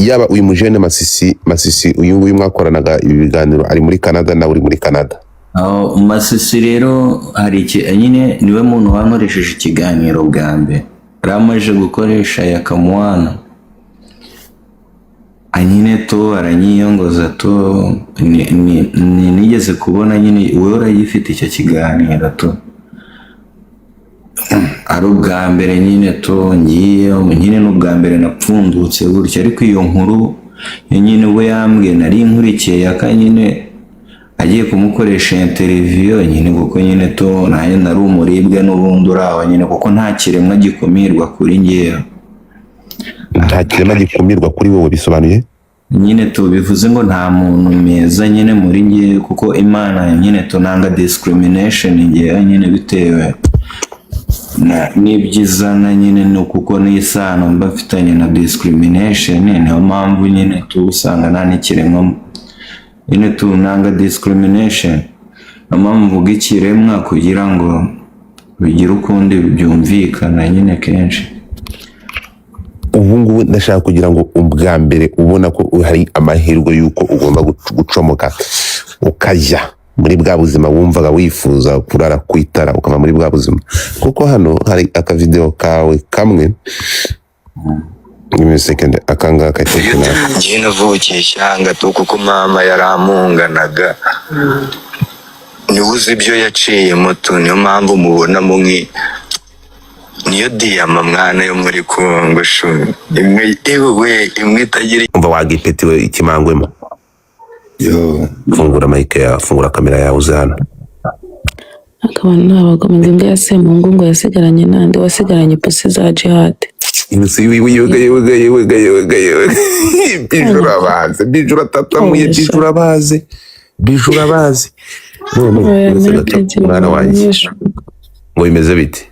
Yaba uyu mujene Masisi, Masisi uyu nguyu mwakoranaga ibi biganiro, ari muri Canada, nawe uri muri Canada. Aho Masisi rero hari iki nyine, niwe muntu wankoresheje ikiganiro bwa mbere, yari amaze gukoresha ya Kamuwana nyine tu, aranyiyongoza tu. Nigeze kubona nyine wowe uragifite icyo kiganiro tu, ari ubwa mbere nyine tu ngiye nyine, ni ubwa mbere napfundutse gutya. Ariko iyo nkuru yo nyine we yambwiye nari nkurikiye Yaka nyine agiye kumukoresha interview nyine, kuko nyine tu nanjye nari umuribwe n'ubundi uri aho nyine, kuko nta kiremwa gikumirwa kuri ngewe. Nta kirema gikumirwa kuri wowe, bisobanuye? Nyine tu bivuze ngo nta muntu mwiza nyine muri ngewe, kuko Imana nyine tunanga discrimination ngewe nyine, bitewe n'ibyizana nyine, ni kuko n'isano mba mfitanye na discrimination. Niyo mpamvu nyine tu usanga nta n'ikiremwa nyine tunanga discrimination. Niyo mpamvu mvuga ikiremwa kugira ngo bigire ukundi byumvikana nyine kenshi. Ubu ngubu ndashaka kugira ngo ubwa mbere ubona ko hari amahirwe y'uko ugomba gucomoka ukajya muri bwa buzima wumvaga wifuza, kurara ku itara, ukava muri bwa buzima, kuko hano hari akavideo kawe kamwe. Give me a second. Akangaka tekina. Njye navukiye ishyanga tu, kuko mama yarampunganaga, niwe uzi ibyo yaciyemo tu. Niyo mpamvu mubonamo niyo diyama mwana yo muri Kongo shu, imwe ewe imwe itagira. Umva, wagipetiwe ikimangwemo. Yo. Fungura mic yawe, fungura kamera yawe, uze hano. Akaba ni abagome ngo imbwa ya Semungu ngo yasigaranye nande? Wasigaranye ipusi za Jihad. Inusi, yewe yewe yewe yewe yewe yewe, Bijura baze, Bijura tatamuye. Bijura baze, Bijura baze none. Oya. Uretse gato, mwana wanjye, ngo bimeze bite?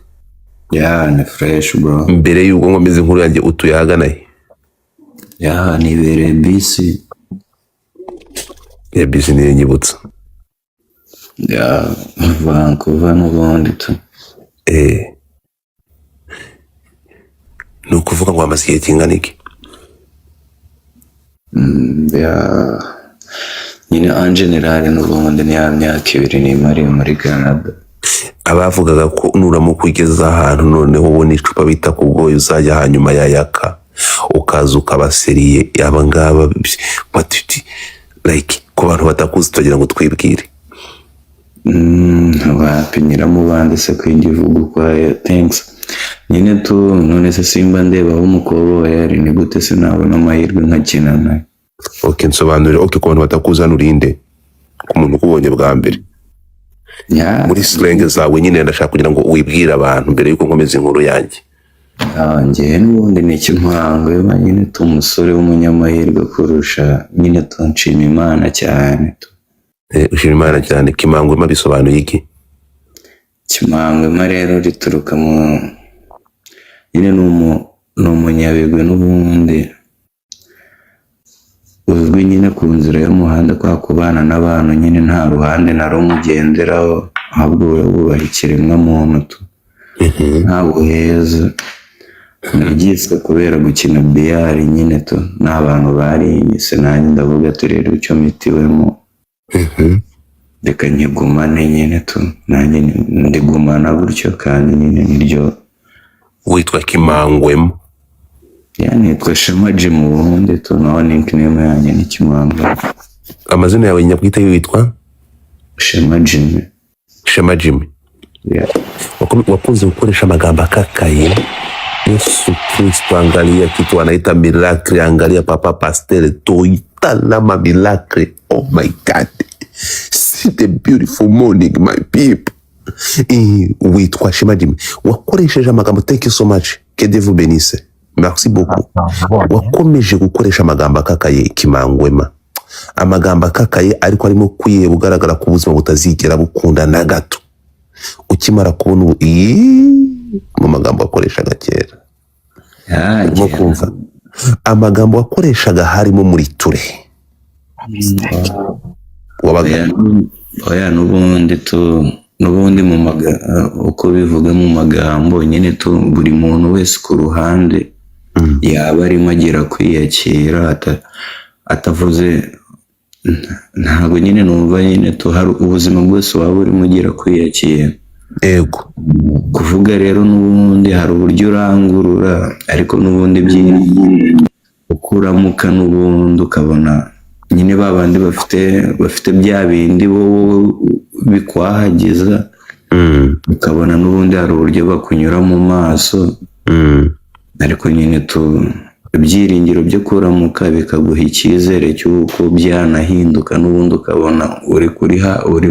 Yeah, ni fresh bro. Mbere y'uko nkomeza inkuru yanjye, utuye ahagana he? Yeah, nibereye bisi. Ya bisi niyo nyibutsa. Yeah, Vancouver n'ubundi tu. Ni ukuvuga ngo wamaze igihe kingana iki? Yeah, nyine en général n'ubundi ni ya myaka 2 nimariye muri Canada. Abavugaga ko nuramuka ugeze ahantu noneho ubona icupa bita kugoye, uzajya hanyuma ya Yaka, ukaza ukabaseriye aba ngaba bati like, ku bantu batakuzi turagira ngo twibwire. Wapi, nyiramubande se ko ivuga ukwayo. Thanks nyine tu. None se simba ndeba aho umukobwa yari, ni gute se nabona amahirwe nkakina nawe? Ok, nsobanurire. Ok, ku bantu batakuzi hano, urinde ku muntu ukubonye bwa mbere? Muri slang zawe nyine, ndashaka kugira ngo wibwire abantu mbere yuko nkomeza inkuru yanjye. Njyewe n'ubundi ni ikimpango nyine tu, umusore w'umunyamahirwe kurusha nyine tu, nshima Imana cyane tu. Ushima Imana cyane. Kimangwema bisobanuye iki? Kimangwema rero rituruka mu nyine ni umunyabigwi n'ubundi uzwi nyine ku nzira y'umuhanda, kwa kubana n'abantu nyine nta ruhande na rumwe ugenderaho, ahubwo wowe wubaha ikiremwamuntu tu, nta buheza. Naryiswe kubera gukina biyari nyine tu, n'abantu barinyise, nanjye ndavuga ati rero icyo mitiwemo reka nkigumane nyine tu, nanjye ndigumana gutyo, kandi nyine niryo. Witwa Kimangwemo? Yeah, nitwa Shema Jim ubundi tu, naho nickname yanjye ni Kimangwe. Amazina yawe nyabwite witwa? Shema Jim. Shema Jimmy. Yeah. Wakunze gukoresha amagambo akakaye. Yesu Kristo, angalia kitu wanaita miracle, angalia papa pasteur toitalama miracle. Oh my God, see the beautiful morning, my people. Witwa Shema Jimmy, wakoresheje amagambo, thank you so much, que Dieu vous bénisse, merci beaucoup. Wakomeje gukoresha amagambo akakaye, Kimangwema, amagambo akakaye ariko arimo kwiheba, ugaragara ko ubuzima butazigera bukunda na gato. Ukimara kubona ubu iyi mu magambo wakoreshaga kera, urimo kumva amagambo wakoreshaga harimo muri ture wabaga. Oya, n'ubundi tu, n'ubundi mu maga uko bivuga mu magambo nyine tu, buri muntu wese ku ruhande. Yaba arimo agira kwiyakira atavuze ntabwo nyine numva nyine tuhari ubuzima bwose waba urimo ugira kwiyakira. Kuvuga rero n'ubundi hari uburyo urangurura, ariko n'ubundi byinshi ukuramuka n'ubundi ukabona nyine ba bandi bafite bya bindi wowe bikwahagiza, ukabona n'ubundi hari uburyo bakunyura mu maso, ariko nyine tu ibyiringiro byo kuramuka bikaguha icyizere cy'uko byanahinduka, n'ubundi ukabona uri kuriha uri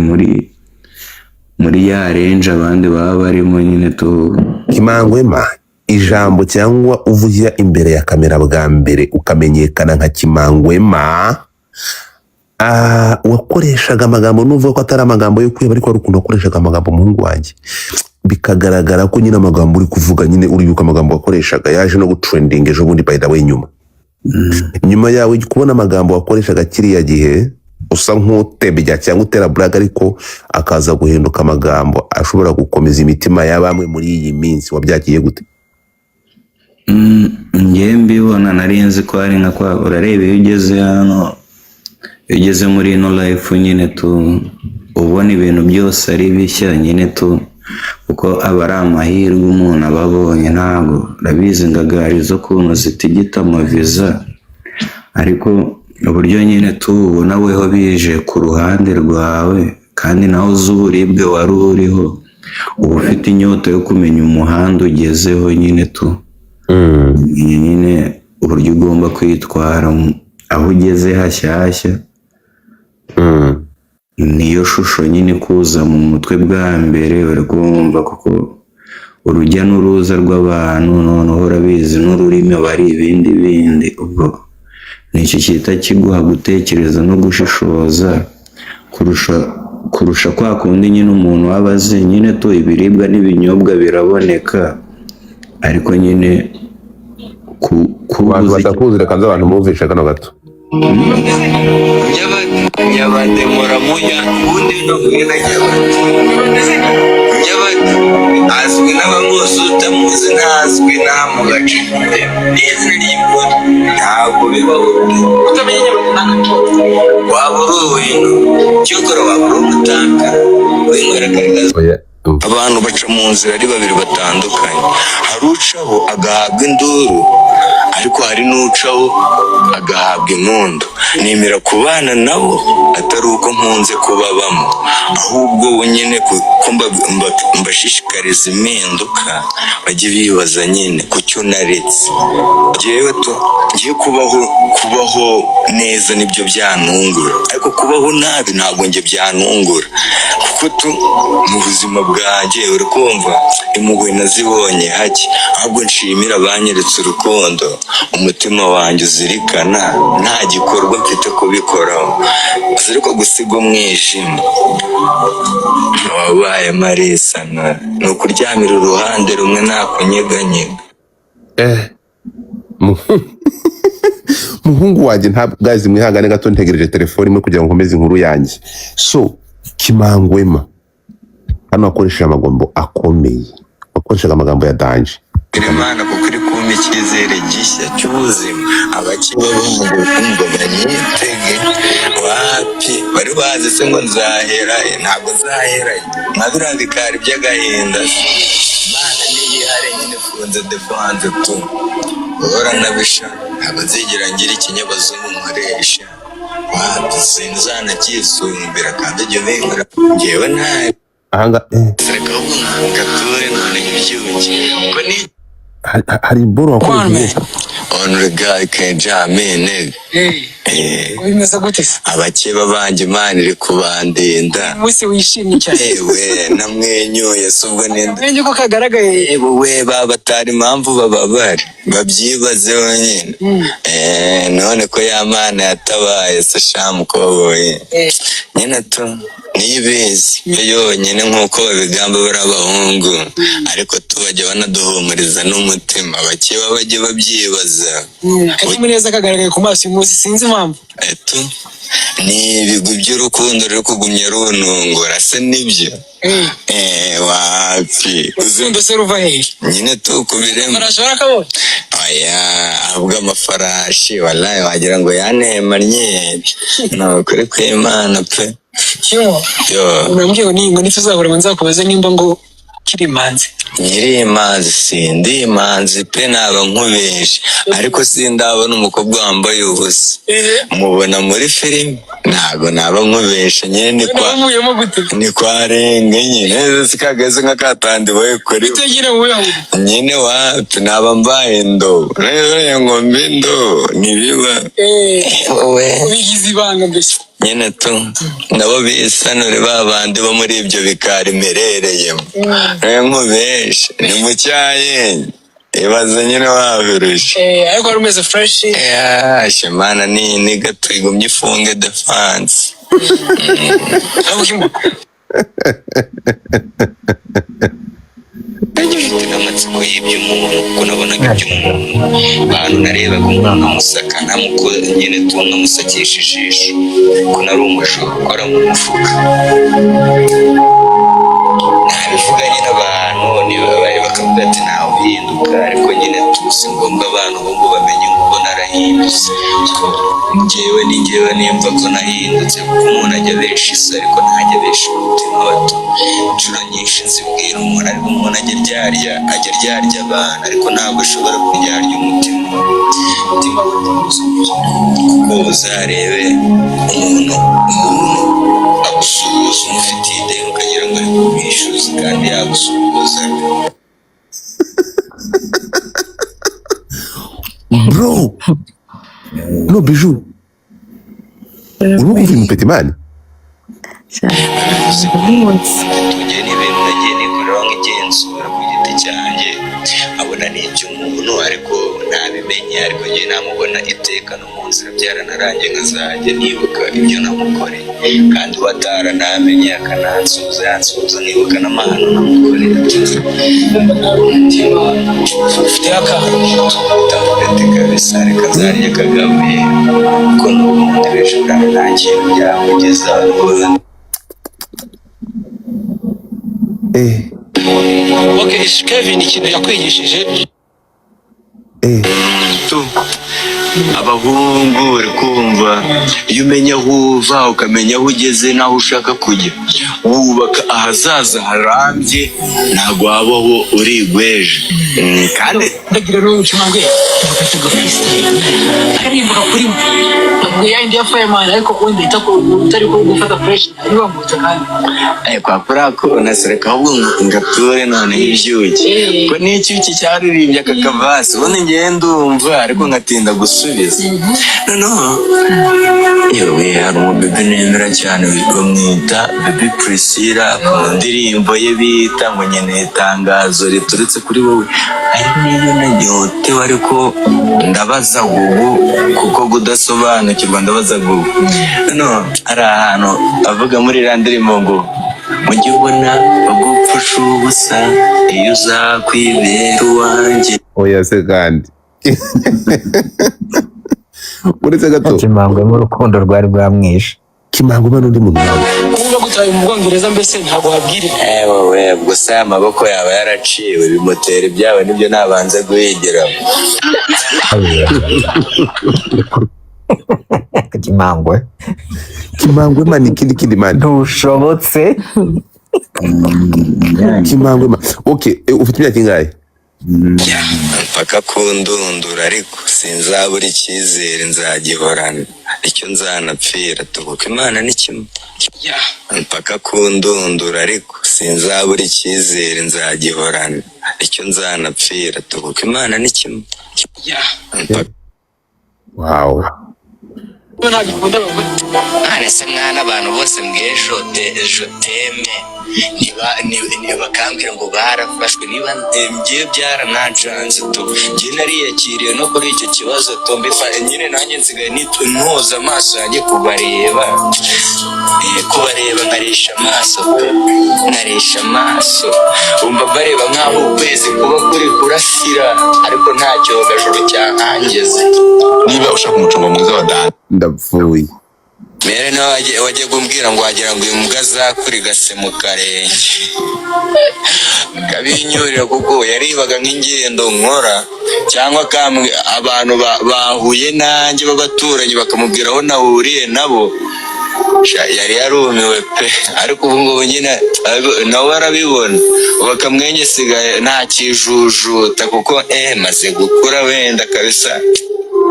muri ya range abandi baba barimo nyine tu. Kimangwema, ijambo cyangwa uvugira imbere ya kamera bwa mbere ukamenyekana nka Kimangwema, wakoreshaga amagambo, nuvuga ko atari amagambo yo kwiheba, ariko hari ukuntu wakoreshaga amagambo, umuhungu wanjye, bikagaragara ko nyine amagambo uri kuvuga nyine uribuka amagambo wakoreshaga yaje no gutrending ejo bundi. By the way, nyuma yawe kubona amagambo wakoreshaga kiriya gihe usa nk'utebya cyangwa utera blague, ariko akaza guhinduka amagambo ashobora gukomeza imitima ya bamwe muri iyi minsi, wabyakiye gute? Njyewe mbibona nari nzi ko ari nka kwa urareba iyo ugeze hano, iyo ugeze muri ino life nyine tu ubona ibintu byose ari bishya nyine tu, kuko aba ari amahirwe umuntu aba abonye. Ntabwo urabizi ingagari zo kuntu zitigita amaviza, ariko uburyo nyine tu ubona weho bije ku ruhande rwawe kandi nawe uzi uburibwe wari uriho, uba ufite inyota yo kumenya umuhanda ugezeho nyine tu, umenya nyine uburyo ugomba kwitwara aho ugeze hashyashya. Niyo shusho nyine kuza mu mutwe bwa mbere uri kumva, kuko urujya n'uruza rw'abantu, noneho urabizi n'ururimi aba ari ibindi bindi. Ubwo nicyo cyita kiguha gutekereza no gushishoza kurusha kwa kundi nyine umuntu aba azi nyine tu ibiribwa n'ibinyobwa biraboneka, ariko nyine ku Abantu kubuza batakuzi, reka nze abantu bumvishe kano gato. Nyabate muramunya ubundi nahuye na Nyabate. Nyabate azwi n'abamuzi, utamuzi ntazwi nta mu gace. Ni izina ry'imvura, ntabwo bibaho Utamenya Nyabate ntabwo waba uri uwino, cyokora waba uri umutaka winywera akarikazi. Oya. Abantu baca mu nzira ari babiri batandukanye. Hari ucaho agahabwa induru, ariko hari n'ucaho agahabwa impundu. Nemera kubana nabo atari uko nkunze kubabamo, ahubwo bo nyine ko mbashishikariza impinduka, bajye bibaza nyine ku cyo naretse. Njyewe tu ngiye kubaho neza nibyo byantungura, ariko kubaho nabi ntabwo njye byantungura, kuko tu mu buzima bwanjye uri kumva impuhwe nazibonye hake. Ahubwo nshimira abanyeretse urukundo, umutima wanjye uzirikana nta gikorwa mfite kubikoraho, ariko gusiga umwijima wabaye marisana ni ukuryamira uruhande rumwe nta kunyeganyega. Muhungu wanjye, ntabwo guys, mwihangane gato, ntegereje telefone imwe kugira ngo nkomeze inkuru yanjye. So Kimangwema hano wakoresheje amagambo akomeye, wakoreshaga amagambo ya danger. Imana kuko iri kumpa icyizere gishya cy'ubuzima. Abakiba bangu kumva banyitege wapi, bari bazi se ngo nzahera he? Ntabwo nzahera he, nka biriya bikari by'agahinda se. Imana niyihare nyine funze defanze tu uhora nabisha, ntabwo nzigera ngira ikinyabazungu nkoresha, wapi, sinzanacyisumbira kandi ujya ubikora njyewe nta Ahanga reka ahubwo ngature none ibyuki ko ni hari boro wakoresheje. Only God can jam me, nigga. Hey, bimeze gute se? Abakeba banjye Imana iri kubandinda. Umunsi wishimye cyane. Ewe, namwenyuye se ubwo ninde? Amenye ko kagaragaye. Ewe we, baba batari impamvu bababare babyibazeho nyine. None ko ya Mana yatabaye se shamu koboye nyine tu niyo ibizi yo yonyine nk'uko babigamba bari abahungu, ariko tubajya banaduhumuriza n'umutima, abakeba bajye babyibaza. Akanyamuneza kagaragaye ku maso uyu munsi, sinzi impamvu. Eto ni ibigwi by'urukundo ruri kugumya runtungura se nibyo? Wapi. Urukundo se ruva hehe? Nyine tukubiremo. Barashobora kabona. Oya, ahubwo amafarashi wallahi wagira ngo yanemanye, ni ukuri kw'Imana pe. Kimo. Yo. Urambwiye ngo ni ngo nituzahura ngo nzakubaze nimba ngo kiri imanzi. Nyiri imanzi, sindi imanzi pe, naba nkubeshe, ariko sindabona umukobwa wambaye ubusa, mubona muri filime, ntago naba nkubeshe nyine ni kwa Navuyemo gute? Ni kwa renge nyine, sikageze nka katandiwe kuri Utagira wowe. Nyine wapi, naba mbaye indobo rero, ngo mbe indobo ntibiba. Wowe. Ubigize ibanga mbese. Nyine tu nabo bisanure ba bandi bo muri ibyo bikari merereyemo rero, nkubeshe ni mu cyayenge, ibaze nyine wabirusha. Ariko wari umeze fresh. Shemana ni gato igumye ifunge defense. Ariko Kimo. Ngifite n'amatsiko y'iby'umuntu, kuko nabonaga iby'umuntu, ahantu narebaga umuntu nkamusaka, ntamuko nyine tu nkamusakisha ijisho, ko nari umujura ukora mu mufuka. Nabivuga nyine abantu niba bakavuga ati ntawe uhinduka, ariko nyine tu si ngombwa abantu bo ngo bamenye ngo narahindutse, ko njyewe ni njyewe nimva ko nahindutse, kuko umuntu ajya abesha isi ariko ntajya abesha umutima we tu. Inshuro nyinshi nzibwira umuntu, ariko umuntu ajya aryarya, ajya aryarya abantu, ariko ntabwo ashobora kuryarya umutima we. Umutima we. Kuko uzarebe umuntu agusuhuza umufitiye ideni, ukagira ngo ari kumwishyuza kandi yagusuhuza. Bro, no Bijou, urimo kumva imipeti man. Tujye n'ibintu nagiye nikoreraho nk'igenzura ku giti cyanjye, nkabona ni iby'umuntu ariko ntabimenye, ariko njye namubona iteka no mu nzira byaranarangiye, nkazajya nibuka ibyo namukoreye, kandi we ataranamenye akanansuhuza, yansuhuza nkibuka n'amahano namukoreye. Umutima ufite akantu. Ndavuga ati kabisa reka nzarye kagabuye, kuko n'ubundi bishobora nta kintu byamugezaho. Okay, Kevin, ikintu yakwigishije. Tu abahungu bari kumva, iyo umenya aho uva, ukamenya aho ugeze n'aho ushaka kujya, wubaka ahazaza harambye, ntabwo wabaho urigweje. Kandi Ndagira rero ucumangwe tugafata freestyle aririmba kuri ubwo ya indi ya fireman, ariko wenda ita ko utari ko gufata fresh ariwambutse kandi. Kwa kuriya kona sereka, ahubwo ngature noneho ibyuki, ko n'icyuki cyaririmbye aka kavasi, ubundi ngewe ndumva ariko nkatinda gusubiza. Noneho yewe hari umubebe nemera cyane bamwita Bebe Priscilla, ku ndirimbo ye bita ngo nkeneye itangazo riturutse kuri wowe, ari niyo nanyotewe, ariko ndabaza gugu kuko kudasobanukirwa, ndabaza gugu. Noneho hari ahantu avuga muri iriya ndirimbo ngo mujye ubona bagupfusha ubusa iyo uzakwibera uwanjye. Oya se kandi uretse gato. Kimangwemo urukundo rwari rwamwishe. Kimangoma n'undi muntu nawe. Kuba gutaye mu Bwongereza mbese ntabwo wabwire. Ewe, gusa aya maboko yaba yaraciwe bimutera ibyawe nibyo nabanza guhigiramo. Kimangwe. Kimangwema ni ikindi kindi man. Ntushobotse. Kimangwema, okay, ufite imyaka ingahe? Mpaka kundundura, ariko sinzabura icyizere, nzagihorana icyo nzanapfira tubuka Imana ni kimwe. Mpaka kundundura, ariko sinzabura icyizere, nzagihorana icyo nzanapfira tubuka Imana ni kimwe. Mpaka Wow. Ntabwo ikunda abagore. None se mwana, abantu bose mbw'ejo ejo teme bakambwira ngo barafashwe, niba ngiye byaranancanze tu, njye nariyakiriye no kuri icyo kibazo tu, nyine nanjye nsigaye ntoza amaso yanjye kubareba, kubareba nkarisha amaso pe, nkarisha amaso wumva bareba nk'aho ukwezi kuba kuri kurasira, ariko nta cyogajuru cyahangiza. Niba ushaka umucungo mwiza wa dani Ndapfuye. Mere niwe wajya kumbwira ngo wagira ngo imbwa zakurigase mu karenge, kabinyurira, kuko yarebaga nk'ingendo nkora cyangwa kamwe abantu bahuye nanjye b'abaturanyi bakamubwira aho nahuriye nabo. Sha, yari yarumiwe pe. Ariko ubu ngubu nyine nawe arabibona, ubu akamwenye sigaye nta kijujuta, kuko maze gukura wenda kabisa.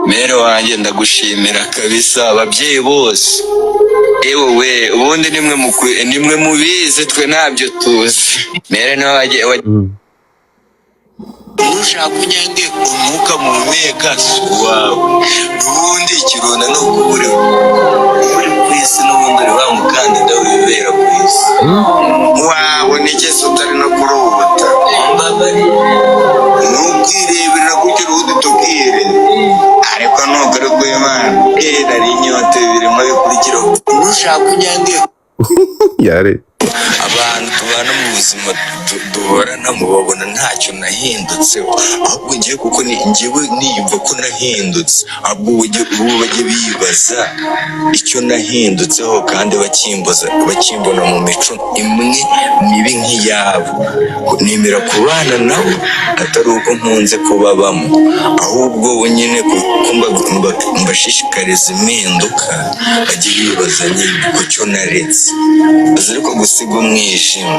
Mere wanjye, ndagushimira kabisa, ababyeyi bose, ewe we, ubundi nimwe nimwe mubizi, twe ntabyo tuzi. Mere niwe nushaka unyange, umwuka muhumeka si uwawe n'ubundi. Ikirunda ni ukubura uri ku isi, n'ubundi uri wa mukandida wibera ku isi wawe nigeze utari no kuri ubu butaka. Mbabarira, ni ukwirebera gutyo, ubundi tukireba, ariko ntabwo ari rw'Imana nari inyota birimo bikurikira nushaka unyange. Yare. Abantu tubana mu buzima duhorana babona ntacyo nahindutseho, ahubwo ngiye kuko ni njyewe niyumva ko nahindutse, ahubwo ubu bajye bibaza icyo nahindutseho, kandi bakimbaza, bakimbona mu mico imwe mibi nk'iyabo. Nemera kubana nabo atari uko nkunze kubabamo, ahubwo bo nyine kuko mbashishikariza impinduka, bajye bibaza nyine ku cyo naretse. Uzi ariko gusiga umwijima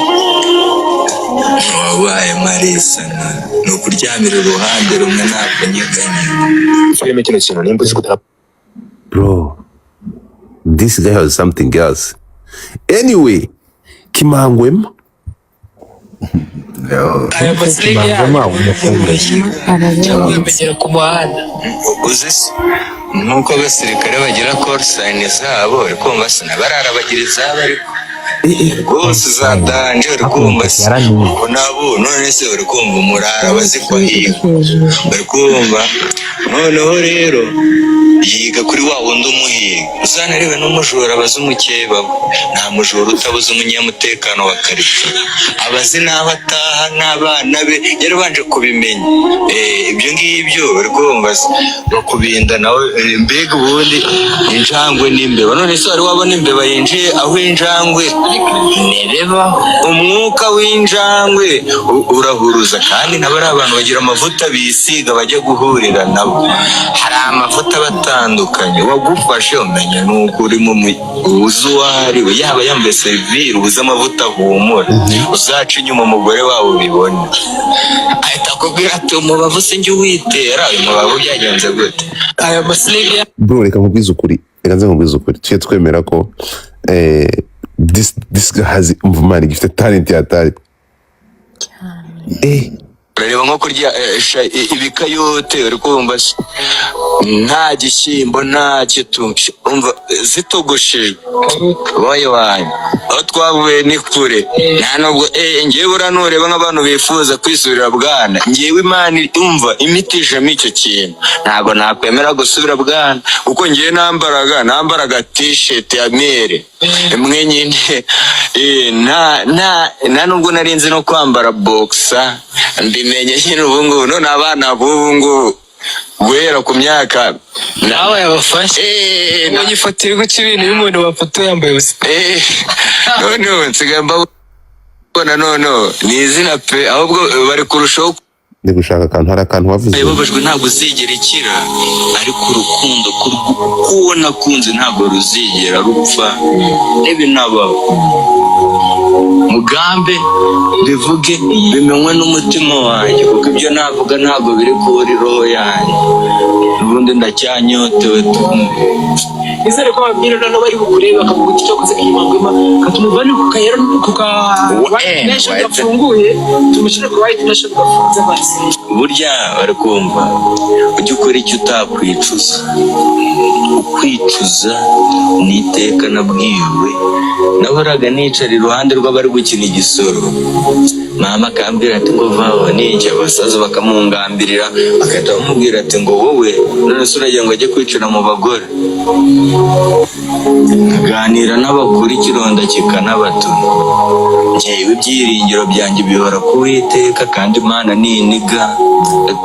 wabaye marisana ni ukuryamira uruhande rumwe, ntabwo nyeganyega. Filime, kino kintu nimba uzi gutara. Bro, this guy has something else. Anyway, Kimangwema. Aya masilege. Kimangwema umufunge. Cyangwa uyamenyera ku muhanda. Uzi se nk'uko abasirikare bagira call sign zabo, uri kumva se, n'abarara bagira izabo, ariko rwose za danger, uri kumva se? Yaraniye. Ubwo nabo none se, uri kumva, umurara bazi ko ahiga, uri kumva? Noneho rero yiga kuri wa wundi umuhiga. Uzanarebe n'umujura abaza umukeba we, nta mujura utabuze umunyamutekano wa karitsiye, abazi n'aho ataha n'abana be, yarabanje kubimenya. Ibyo ngibyo, uri kumva se, bakubinda nawe. Mbega ubundi injangwe n'imbeba, none se wari wabona imbeba yinjiye aho injangwe? Ntibibaho. Umwuka w'injangwe urahuruza, kandi nabo ari abantu bagira amavuta bisiga bajya guhurira nabo. Hari amavuta batandukanye wagufashe, umenya nuko uri mu uzi uwo ari we, yaba yambaye sevire, ubuze amavuta ahumura, uzaca inyuma umugore wawe ubibone, ahita akubwira ati: "Umubavu se njye uwitera uyu mubavu byagenze gute?" Aya masilege. Bro, reka nkubwize ukuri, reka nze nkubwize ukuri. Tujye twemera ko this guy has, umva man, gifite talent ya talent. Urareba nko kurya ibikayote, uri kumva se, nta gishyimbo, nta kitu, umva zitogoshejwe boye wanyu. Aho twavuye ni kure, nta nubwo ngewe buriya nureba nk'abantu bifuza kwisubirira bwana, ngewe Imana umva imitijemo icyo kintu, ntabwo nakwemera gusubira bwana, kuko ngewe nambaraga t-shirt ya mere imwe nyine, nta nubwo nari nzi no kwambara boxer. Mbimenye nyine ubu ngubu. None abana b'ubu ngubu guhera ku myaka Nawe yabafashe. Ubonye ifoto iri guca ibintu y'umuntu bafotoye yambaye ubusa. Noneho nsigaye mbabona, noneho ni izina pe, ahubwo bari kurushaho. Ndi gushaka akantu, hari akantu wavuze. Yababajwe ntabwo uzigera ikira, ariko urukundo k'uwo nakunze ntabwo ruzigera rupfa n'ibinabaho. Mugambe bivuge bimenywe n'umutima wanjye, kuko ibyo navuga ntabwo biri kubura roho yanjye, ubundi ndacyanyotewe tu. Nizere ko ababwira noneho bari bukurebe bakavuga uti: "Cyo koze Kimangwema katumuvane ku kayero, ku ka White Nation gafunguye, tumushyire ku White Nation gafunze basi." Burya bari kumva, ujya ukora icyo utakwicuza. Ukwicuza ni iteka. Nabwiwe, nahoraga nicara iruhande rw'abari gukina igisoro, mama akambwira ati ngo vaho ninjye, abasaza bakamungambirira, bagahita bamubwira ati ngo wowe none se uragira ngo ajye kwicara mu bagore? Nkaganira n'abakuru, ikironda kikanabatuma. Njyewe ibyiringiro byanjye bihora ku Uwiteka, kandi Imana niniga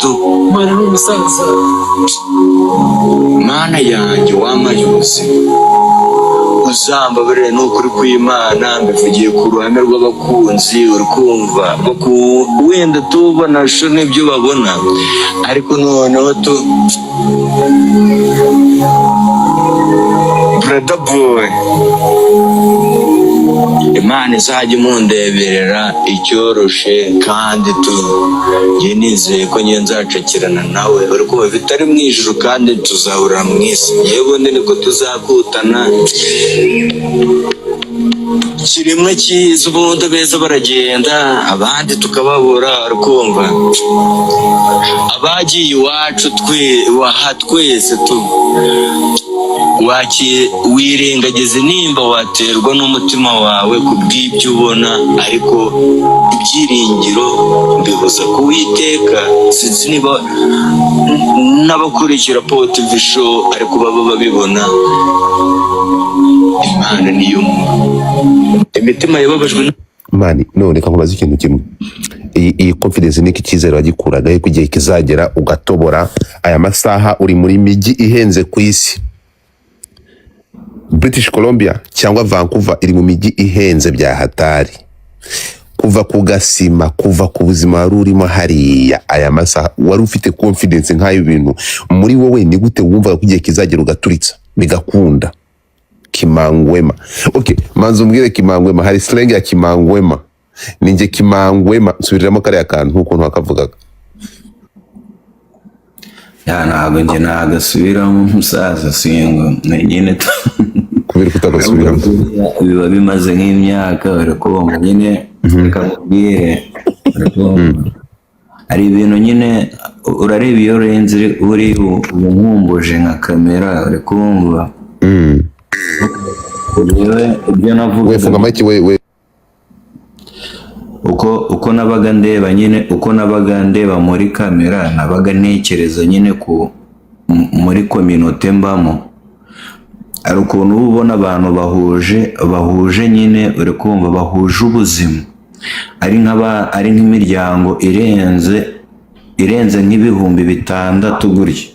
tu. Imana ni umusaza. Mana yanjye, wampaye ubuzima. Uzambabarire, ni ukuri kw'Imana, mbivugiye ku ruhame rw'abakunzi, uri kumva, wenda tubona sho n'ibyo babona, ariko noneho tu brother boy, Imana izajya imundeberera icyoroshe, kandi tu njye nizeye ko njye nzacakirana nawe, uri kumva, bitari mu ijuru kandi tuzahurira mu isi, yewe ubundi niko tuzakutana. Kiremwa cyiza, ubundi abeza baragenda abandi tukababura, uri kumva, abagiye iwacu twe waha twese tu wirengagize nimba waterwa n'umutima wawe ku bw'ibyo ubona, ariko ibyiringiro mbibuza kuwiteka. Sinzi niba n'abakurikira Paul TV show ariko baba babibona. Imana niyo imitima yababajwe. Man, none reka nkubaze ikintu kimwe. Iyi confidence niki cyizere wagikuraga ko igihe kizagera ugatobora? Aya masaha uri muri mijyi ihenze ku isi, British Columbia cyangwa Vancouver iri mu mijyi ihenze bya hatari. Kuva ku gasima, kuva ku buzima wari urimo hariya, aya masaha wari ufite confidence nk'ayo bintu muri wowe, ni gute wumvaga ko igihe kizagera ugaturitsa bigakunda? Kimangwema, okay, manza umbwire Kimangwema. Hari slang ya Kimangwema, ninjye Kimangwema. Nsubiriramo kariya kantu nk'ukuntu wakavugaga. Ya, ntabwo njye nagasubiramo umusaza, singo nyine Kubera ko utagasubiramo? Biba bimaze nk'imyaka, bari kumva nyine. Reka nkubwire, bari kumva hari ibintu nyine urareba iyo urenze uri ubu nkumbuje nka kamera, uri kumva, urebe ibyo We navugaga. Funga mic we. Uko nabaga ndeba nyine, uko nabaga ndeba muri kamera, nabaga ntekereza nyine ku muri communauté mbamo. Hari ukuntu uba ubona abantu bahuje nyine, uri kumva, bahuje ubuzima, ari nk'imiryango irenze nk'ibihumbi 60 gutya,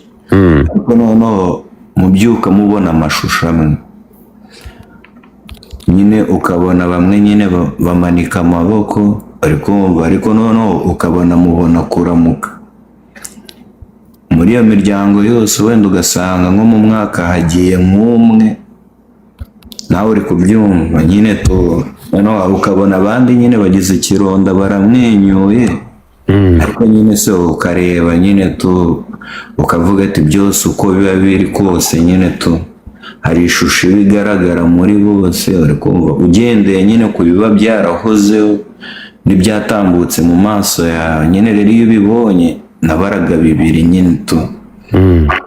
ariko noneho mubyuka mubona amashusho amwe nyine, ukabona bamwe nyine bamanika amaboko, bari kumva, ariko noneho ukabona mubona kuramuka muri iyo miryango yose, wenda ugasanga nko mu mwaka hagiye nk'umwe, nawe uri kubyumva nyine tu. Noneho ukabona abandi nyine bagize ikironda baramwenyuye, ariko nyine se ukareba nyine tu, ukavuga ati byose uko biba biri kose nyine tu, hari ishusho iba igaragara muri bose, uri kumva, ugendeye nyine ku biba byarahozeho n'ibyatambutse mu maso yawe nyine. Rero iyo ubibonye, nabaraga bibiri nyine tu.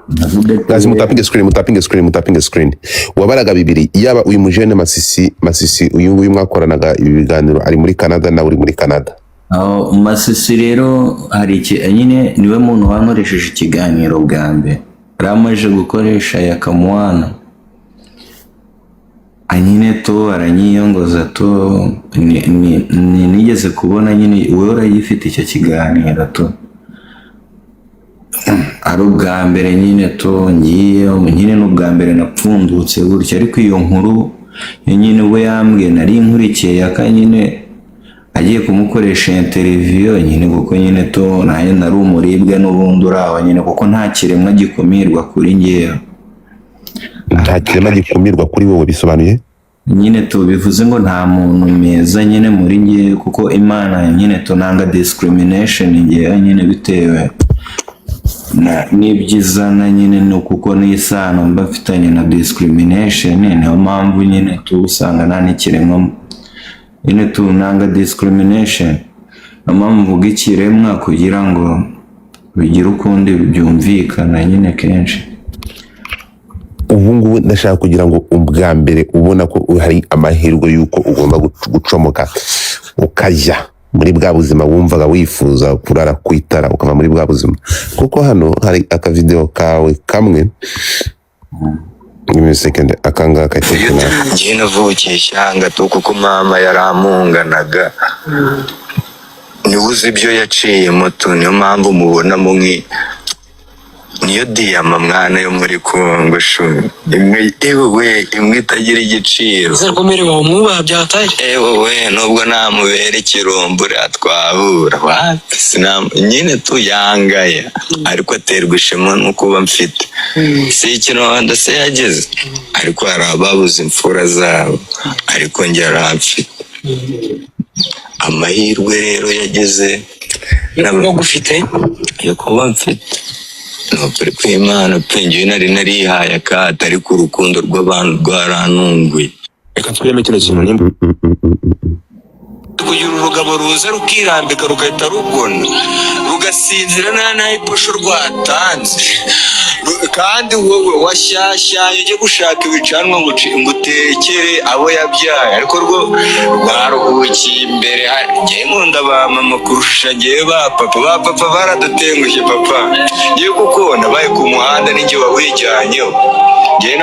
Ndavuga ati, Guys, mutapinge screen, mutapinge screen, mutapinge screen. Wabaraga bibiri, yaba uyu mujene Masisi, Masisi uyu nguyu mwakoranaga ibi biganiro, ari muri Canada, nawe uri muri Canada. Aho Masisi rero hari iki nyine, niwe muntu wankoresheje ikiganiro bwa mbere, yari amaze gukoresha ya kamuwana nyine tu, aranyiyongoza tu. Nigeze kubona nyine wowe urayifite icyo kiganiro tu, ari ubwa mbere nyine tu ngiye nyine, n'ubwa mbere napfundutse gutya. Ariko iyo nkuru yo nyine we yambwiye, nari nkurikiye yaka nyine agiye kumukoresha interview nyine, kuko nyine tu nanjye nari umuribwe n'ubundi uri aho nyine, kuko nta kiremwa gikumirwa kuri ngewe. Nta kirema gikumirwa kuri wowe, bisobanuye? Nyine tu bivuze ngo nta muntu meza nyine muri ngewe, kuko Imana nyine tunanga discrimination ngewe nyine, bitewe n'ibyizana nyine, ni kuko n'isano mba mfitanye na discrimination. Niyo mpamvu nyine tu usanga nta n'ikiremwa nyine tu, nanga discrimination. Niyo mpamvu mvuga ikiremwa kugira ngo bigire ukundi byumvikana nyine kenshi. Ubu ngubu ndashaka kugira ngo ubwa mbere ubona ko hari amahirwe y'uko ugomba gucomoka ukajya muri bwa buzima wumvaga wifuza, kurara ku itara, ukava muri bwa buzima, kuko hano hari akavideo kawe kamwe. Give me a second. Akangaka Njye navukiye ishyanga tu, kuko mama yarampunganaga, niwe uzi ibyo yaciyemo tu, niyo mpamvu mubonamo nki Niyo diyama mwana yo muri Kongo shumi, imwe ewe, imwe itagira igiciro. Nizere ko mere wawe umwubaha byataye. Ewe we, nubwo namubera ikirumbura twahura wapi, nyine tuyangaya, ariko aterwa ishema no kuba mfite. Si ikironda se yagize, ariko hari ababuze imfura zabo, ariko njye aramfite. Amahirwe rero yagize Yo kuba gufite. Yo kuba mfite, ni ukuri kw'Imana pe, njyewe nari narihaye akato, ariko urukundo rw'abantu rwarantunguye. Reka nsubiremo kino kintu nimba kugira urugabo ruza rukirambika rugahita rugona rugasinzira nta nayiposho rwatanze. Kandi wowe washyashyaye ujye gushaka ibicanwa ngo ngo utekere abo yabyaye, ariko rwo rwaruhukiye imbere. Njyewe nkunda ba mama kurusha njyewe ba papa. Ba papa baradutengushye. Papa ngiye kuko nabaye ku muhanda ninjye wawijyanyeho. Njyewe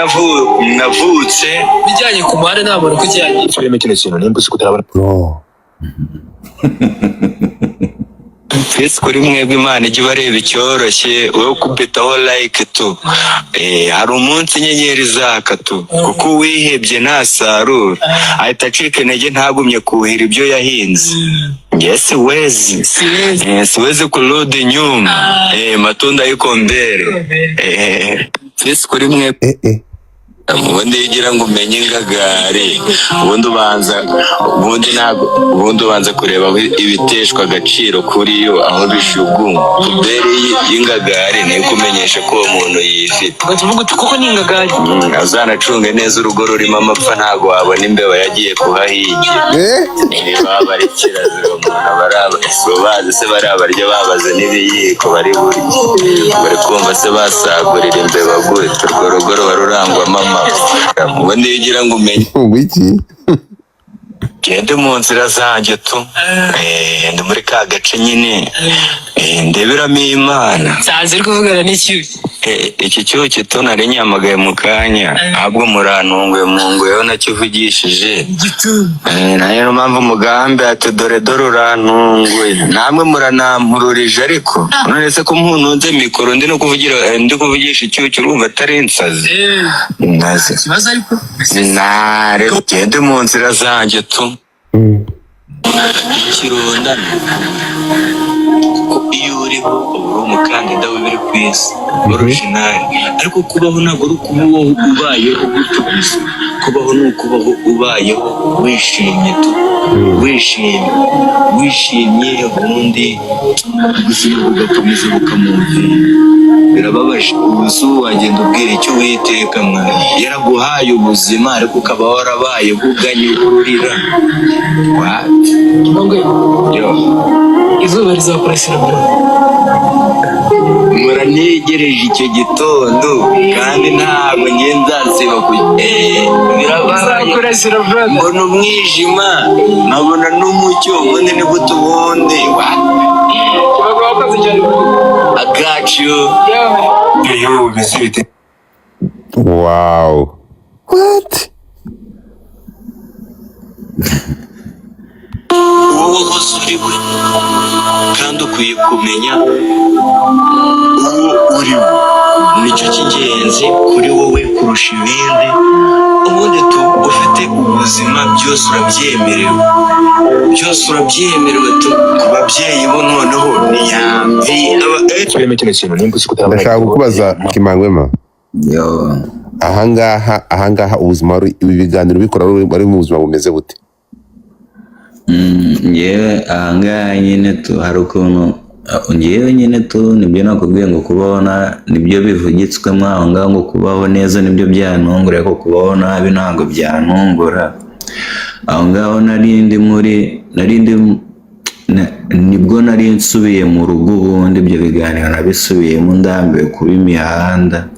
navutse Bijyanye ku muhanda, nta muntu ukujyanye. Nsubiremo kino kintu nimba uzi ko utarabona. Bro. Twese kuri mwebwe Imana ijya ibareba icyoroshye, wowe kubitaho like tu. Hari umunsi inyenyeri zaka tu, kuko uwihebye ntasarura, ahita acika intege, ntagumye kuhira ibyo yahinze. Nge siwezi. Siwezi. Siwezi kurudi nyuma. Matunda yuko mbere. Twese kuri mwe. Eh eh. Ubundi iyo ugira ngo umenye ingagari, ubundi ubanza, ubundi ntabwo, ubundi ubanza kureba aho ibiteshwa agaciro kuri yo, aho bishugunywa. Puberi y'ingagari niyo ikumenyesha ko uwo muntu yifite. Ugahita uvuga uti koko ni ingagari. Azanacunge neza urugo rurimo amapfa, ntabwo wabona imbeba yagiye kuhahigira. Eh? Niba bari kirazira umuntu aba si bazi se bariya barya babaze n'ibiyiko bari burye, bari kumva se basagurira imbeba gute? Urwo rugo ruba rurangwamo amapfa. Ubundi iyo ugira ngo umenye Ngo iki? Gende mu nzira zanjye tu. Ndi muri ka gace nyine. Ndeberamo Imana. Nsanze uri kuvugana n'icyuki. Iki cyuki tu nari nyamagaye mu kanya, ahubwo murantunguye, munguyeho nakivugishije. Igituntu. Nayo mpamvu umugambi ati dore dore urantunguye, namwe muranampururije. Ariko none se ko mpuntunze mikoro ndi no kuvugira, ndi kuvugisha icyuki, urumva atari insazi? Naze Ikibazo ariko. Nare gende mu nzira zanjye tu. Ikirondana kuko iyo uriho uba uri umukandida w'ibiri ku isi original, ariko kubaho ntabwo ari ukubaho ubayeho gutyo gusa. Kubaho ni ukubaho ubayeho wishimye tu, wishimye, wishimye, ubundi ubuzima bugakomeza bukamuvuna. Birababaje. Ubu se ubu wagenda ubwira icyo Uwiteka mwana yaraguhaye ubuzima, ariko ukaba warabaye uganye ururira wapi? Kimangwe, Yo. izuba rizakurasira bro. Muranegereje icyo gitondo, kandi ntabwo njye nzasiba ku birabaye. Rizakurasira brother. Mbona umwijima nkabona n'umucyo, ubundi ni gute ubundi wapi? Kimangwe, wakoze cyane bro. I got you. Yeah. Yo, bimeze bite? Wow. What? Wowe wahoze uri we, kandi ukwiye kumenya uwo uri we, nicyo cy'ingenzi kuri wowe kurusha ibindi. Ubundi tu ufite ubuzima, byose urabyemerewe, byose urabyemerewe tu. Ku babyeyi bo noneho ni yambi Nsubiremo kino kintu nimba uzi ko utarabona. Ndashaka kukubaza, Kimangwema. Yo. Ahangaha ubuzima ibi biganiro bikora wari mu buzima bumeze bute? Njyewe ahangaha nyine tu hari ukuntu njyewe nyine tu nibyo nakubwiye ngo kubaho na nibyo bivugitswemo aho ngaho, ngo kubaho neza nibyo byantungura, ariko kubaho nabi ntabwo byantungura. Aho ngaho nari ndi muri nari ndi nibwo nari nsubiye mu rugo. Ubundi ibyo biganiro nabisubiyemo ndambiwe kuba imihanda,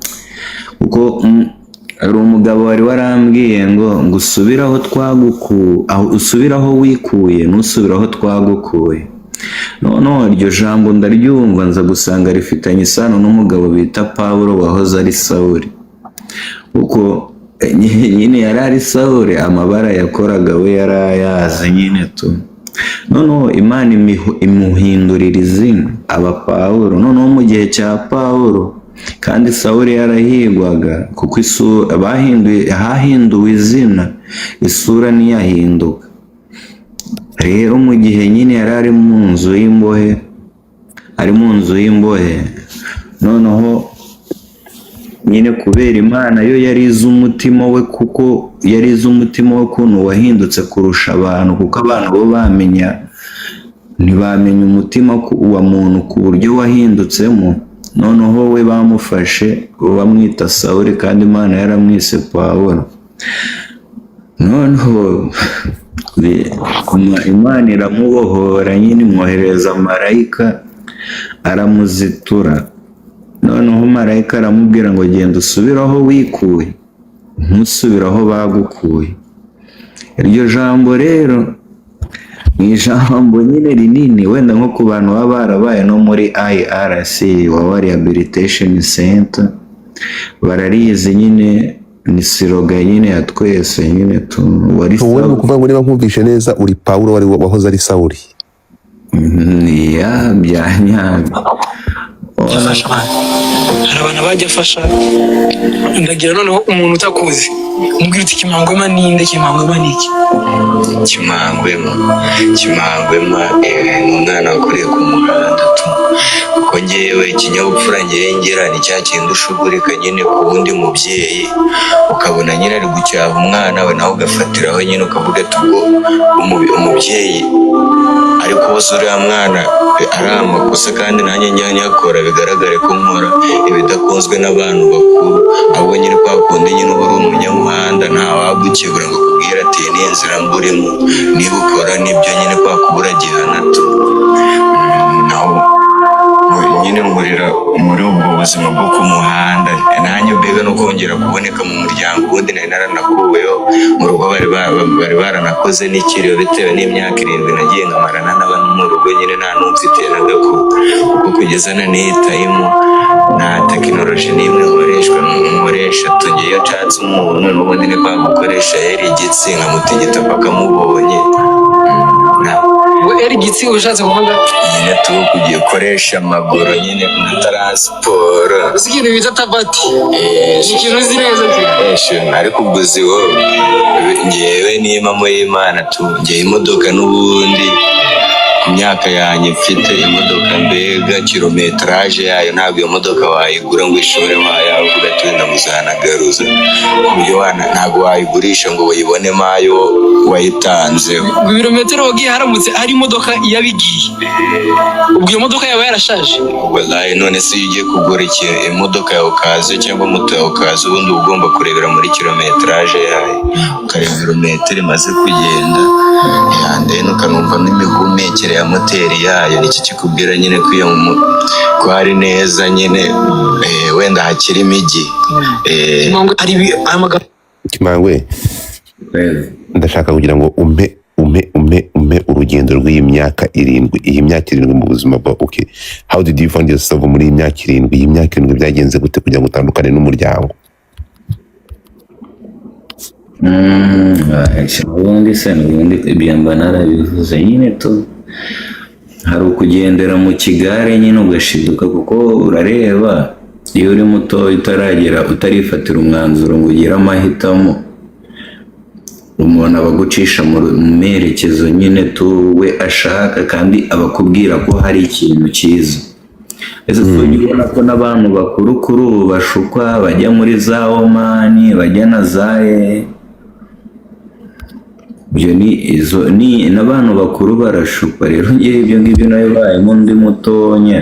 kuko hari umugabo wari warambwiye ngo usubire aho twaguku aho usubire aho wikuye, ntusubire aho twagukuye. Noneho iryo jambo ndaryumva, nza gusanga rifitanye isano n'umugabo bita Pawulo wahoze ari Sawuli, kuko nyine yari ari Sawuli, amabara yakoraga we yari ayazi nyine tu. Noneho Imana imuhindurira izina aba Pawulo. Noneho mu gihe cya Pawulo Kandi Sawuli yarahigwaga kuko isura bahinduye, hahinduwe izina, isura ntiyahinduka. Rero mu gihe nyine yari ari mu nzu y'imbohe, ari mu nzu y'imbohe, noneho nyine kubera Imana yo yari izi umutima we, kuko yari izi umutima we ukuntu wahindutse kurusha abantu, kuko abantu bo bamenya ntibamenya umutima wa muntu ku buryo wahindutsemo. Noneho we bamufashe bamwita Sawuli kandi Imana yaramwise Pawulo. Noneho Imana iramubohora nyine, imwoherereza marayika aramuzitura. Noneho marayika aramubwira ngo: "Genda usubire aho wikuye, ntusubire aho bagukuye." Iryo jambo rero ni ijambo nyine rinini, wenda nko ku bantu baba barabaye no muri IRC, Wawa Rehabilitation Center, bararizi nyine, ni slogan nyine ya twese nyine tu wari. Wowe ni ukuvuga ngo niba nkumvishe neza, uri Pawulo wari wahoze ari Sawuli? Ya, bya nyabyo. Afasha abantu, hari abantu bajya afasha. Ndagira noneho umuntu utakuzi umubwira uti: "Kimangwema ninde? Kimangwema ni iki?" Kimangwema, Kimangwema ni umwana wakuriye ku muhanda tu, kuko ngewe ikinyabupfura ngewe ngira ni cya kintu ushugurika nyine ku wundi mubyeyi, ukabona nyine ari gucyaha umwana we, nawe ugafatiraho nyine ukavuga ati: "Ubwo umubyeyi ari kubuza uriya mwana ari amakosa, kandi nanjye njya nyakora, bigaragare ko nkora ibidakunzwe n'abantu bakuru." Ahubwo nyine kwa kundi nyine uba uri umunyamuhanda, nta wagukebura ngo akubwire ati: "Iyi ni inzira mburimo, niba ukora nibyo." Nyine kwa kubura gihana tu. Naho nyine nkurira muri ubwo buzima bwo ku muhanda, nanjye mbega no kongera kuboneka mu muryango. Ubundi nari naranakuweho mu rugo, bari baranakoze n'ikiriyo bitewe n'imyaka 7 nagiye nkamarana n'abantu mu rugo nyine nta n'umfitiye n'agakuru, kuko kugeza na n'iyi time nta tekinoloji n'imwe nkoreshwa nkoresha. Tugiye iyo nshatse umuntu n'ubundi ni kwa gukoresha yari igitsi, nkamutegeta paka mubonye. Ngo eri gitsi ushatse kuvuga? Nyine tu kugiye ukoresha amaguru nyine nka transport. Uzi ikintu bita tabati? Ni ikintu uzi neza cyane. Eshe, ariko ubwo uzi wowe, ngewe n'impamo y'Imana tu, ngewe imodoka n'ubundi ku myaka yanjye mfite imodoka, mbega kilométrage yayo, ntabwo iyo modoka wayigura ngo ishore wayavuga ati wenda muzanagaruza, ku buryo ntabwo wayigurisha ngo uyibonemo ayo wayitanzeho. Ngo ibirometero wagiye, haramutse hari imodoka yabigiye, ubwo iyo modoka yaba yarashaje. Wallahi, none se iyo ugiye kugura imodoka yawe ukaza cyangwa moto yawe ukaza, ubundi uba ugomba kurebera muri kilométrage yayo, ukareba ibirometero imaze kugenda, and then ukanumva n'imihumekere ya moteri yayo. Niki kikubwira nyine ko iyo ko hari neza nyine, wenda hakiri imijyi. Ngo hari aya magambo. Kimangwe, ndashaka kugira ngo umpe urugendo rw'iyi myaka 7, iyi myaka 7 mu buzima bwawe. Okay, how did you find yourself muri iyi myaka 7? Iyi myaka 7 byagenze gute kugira ngo utandukane n'umuryango? Ubundi se n'ubundi ibyo mba narabivuze nyine tu, hari ukugendera mu kigare nyine ugashiduka, kuko urareba iyo uri muto utaragera, utarifatira umwanzuro ngo ugire amahitamo, umuntu aba agucisha mu merekezo nyine tu we ashaka, kandi aba akubwira ko hari ikintu cyiza. Ese tujya ubona ko n'abantu bakuru kuri ubu bashukwa, bajya muri za Omani, bajya na za ibyo ni izo ni n'abantu bakuru barashukwa. Rero ngewe ibyo ngibyo nabibayemo ndi mutonya,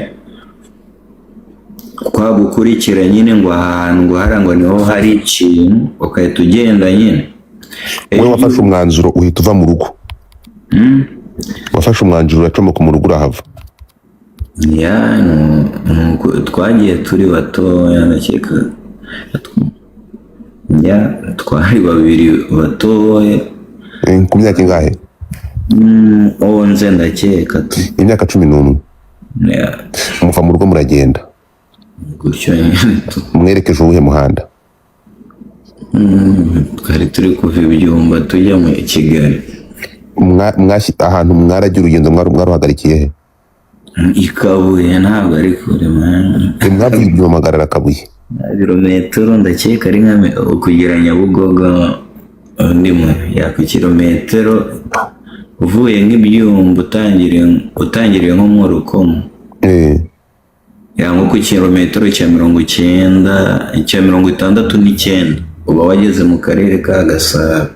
kwa gukurikira nyine ngo ahantu ngo hariya ngo niho hari ikintu, ugahita ugenda nyine. Wowe wafashe umwanzuro uhita uva mu rugo? Wafashe umwanzuro uracomoka mu rugo urahava? Ya, nuko twagiye turi batoya, ndakeka ya twari babiri batoya. Ku myaka ingahe? 11 ndakeka tu. Imyaka 11? Ya. Muva mu rugo muragenda? Gutyo nyine tu. Mwerekeje uwuhe muhanda? Twari turi kuva ibyumba tujya mu Kigali. Ahantu mwaragiye, urugendo mwaruhagarikiye he? Ikabuye ntabwo ari kure, man. Mwavuye ibyuma magarara Kabuye? Ibirometero ndakeka ari nka kugera Nyabugogo, undi mu yaka kilometero uvuye nk'ibyumba, utangiriye nko mu Rukomo, ya nko ku kilometero cya 90, cya 69, uba wageze mu karere ka Gasabo.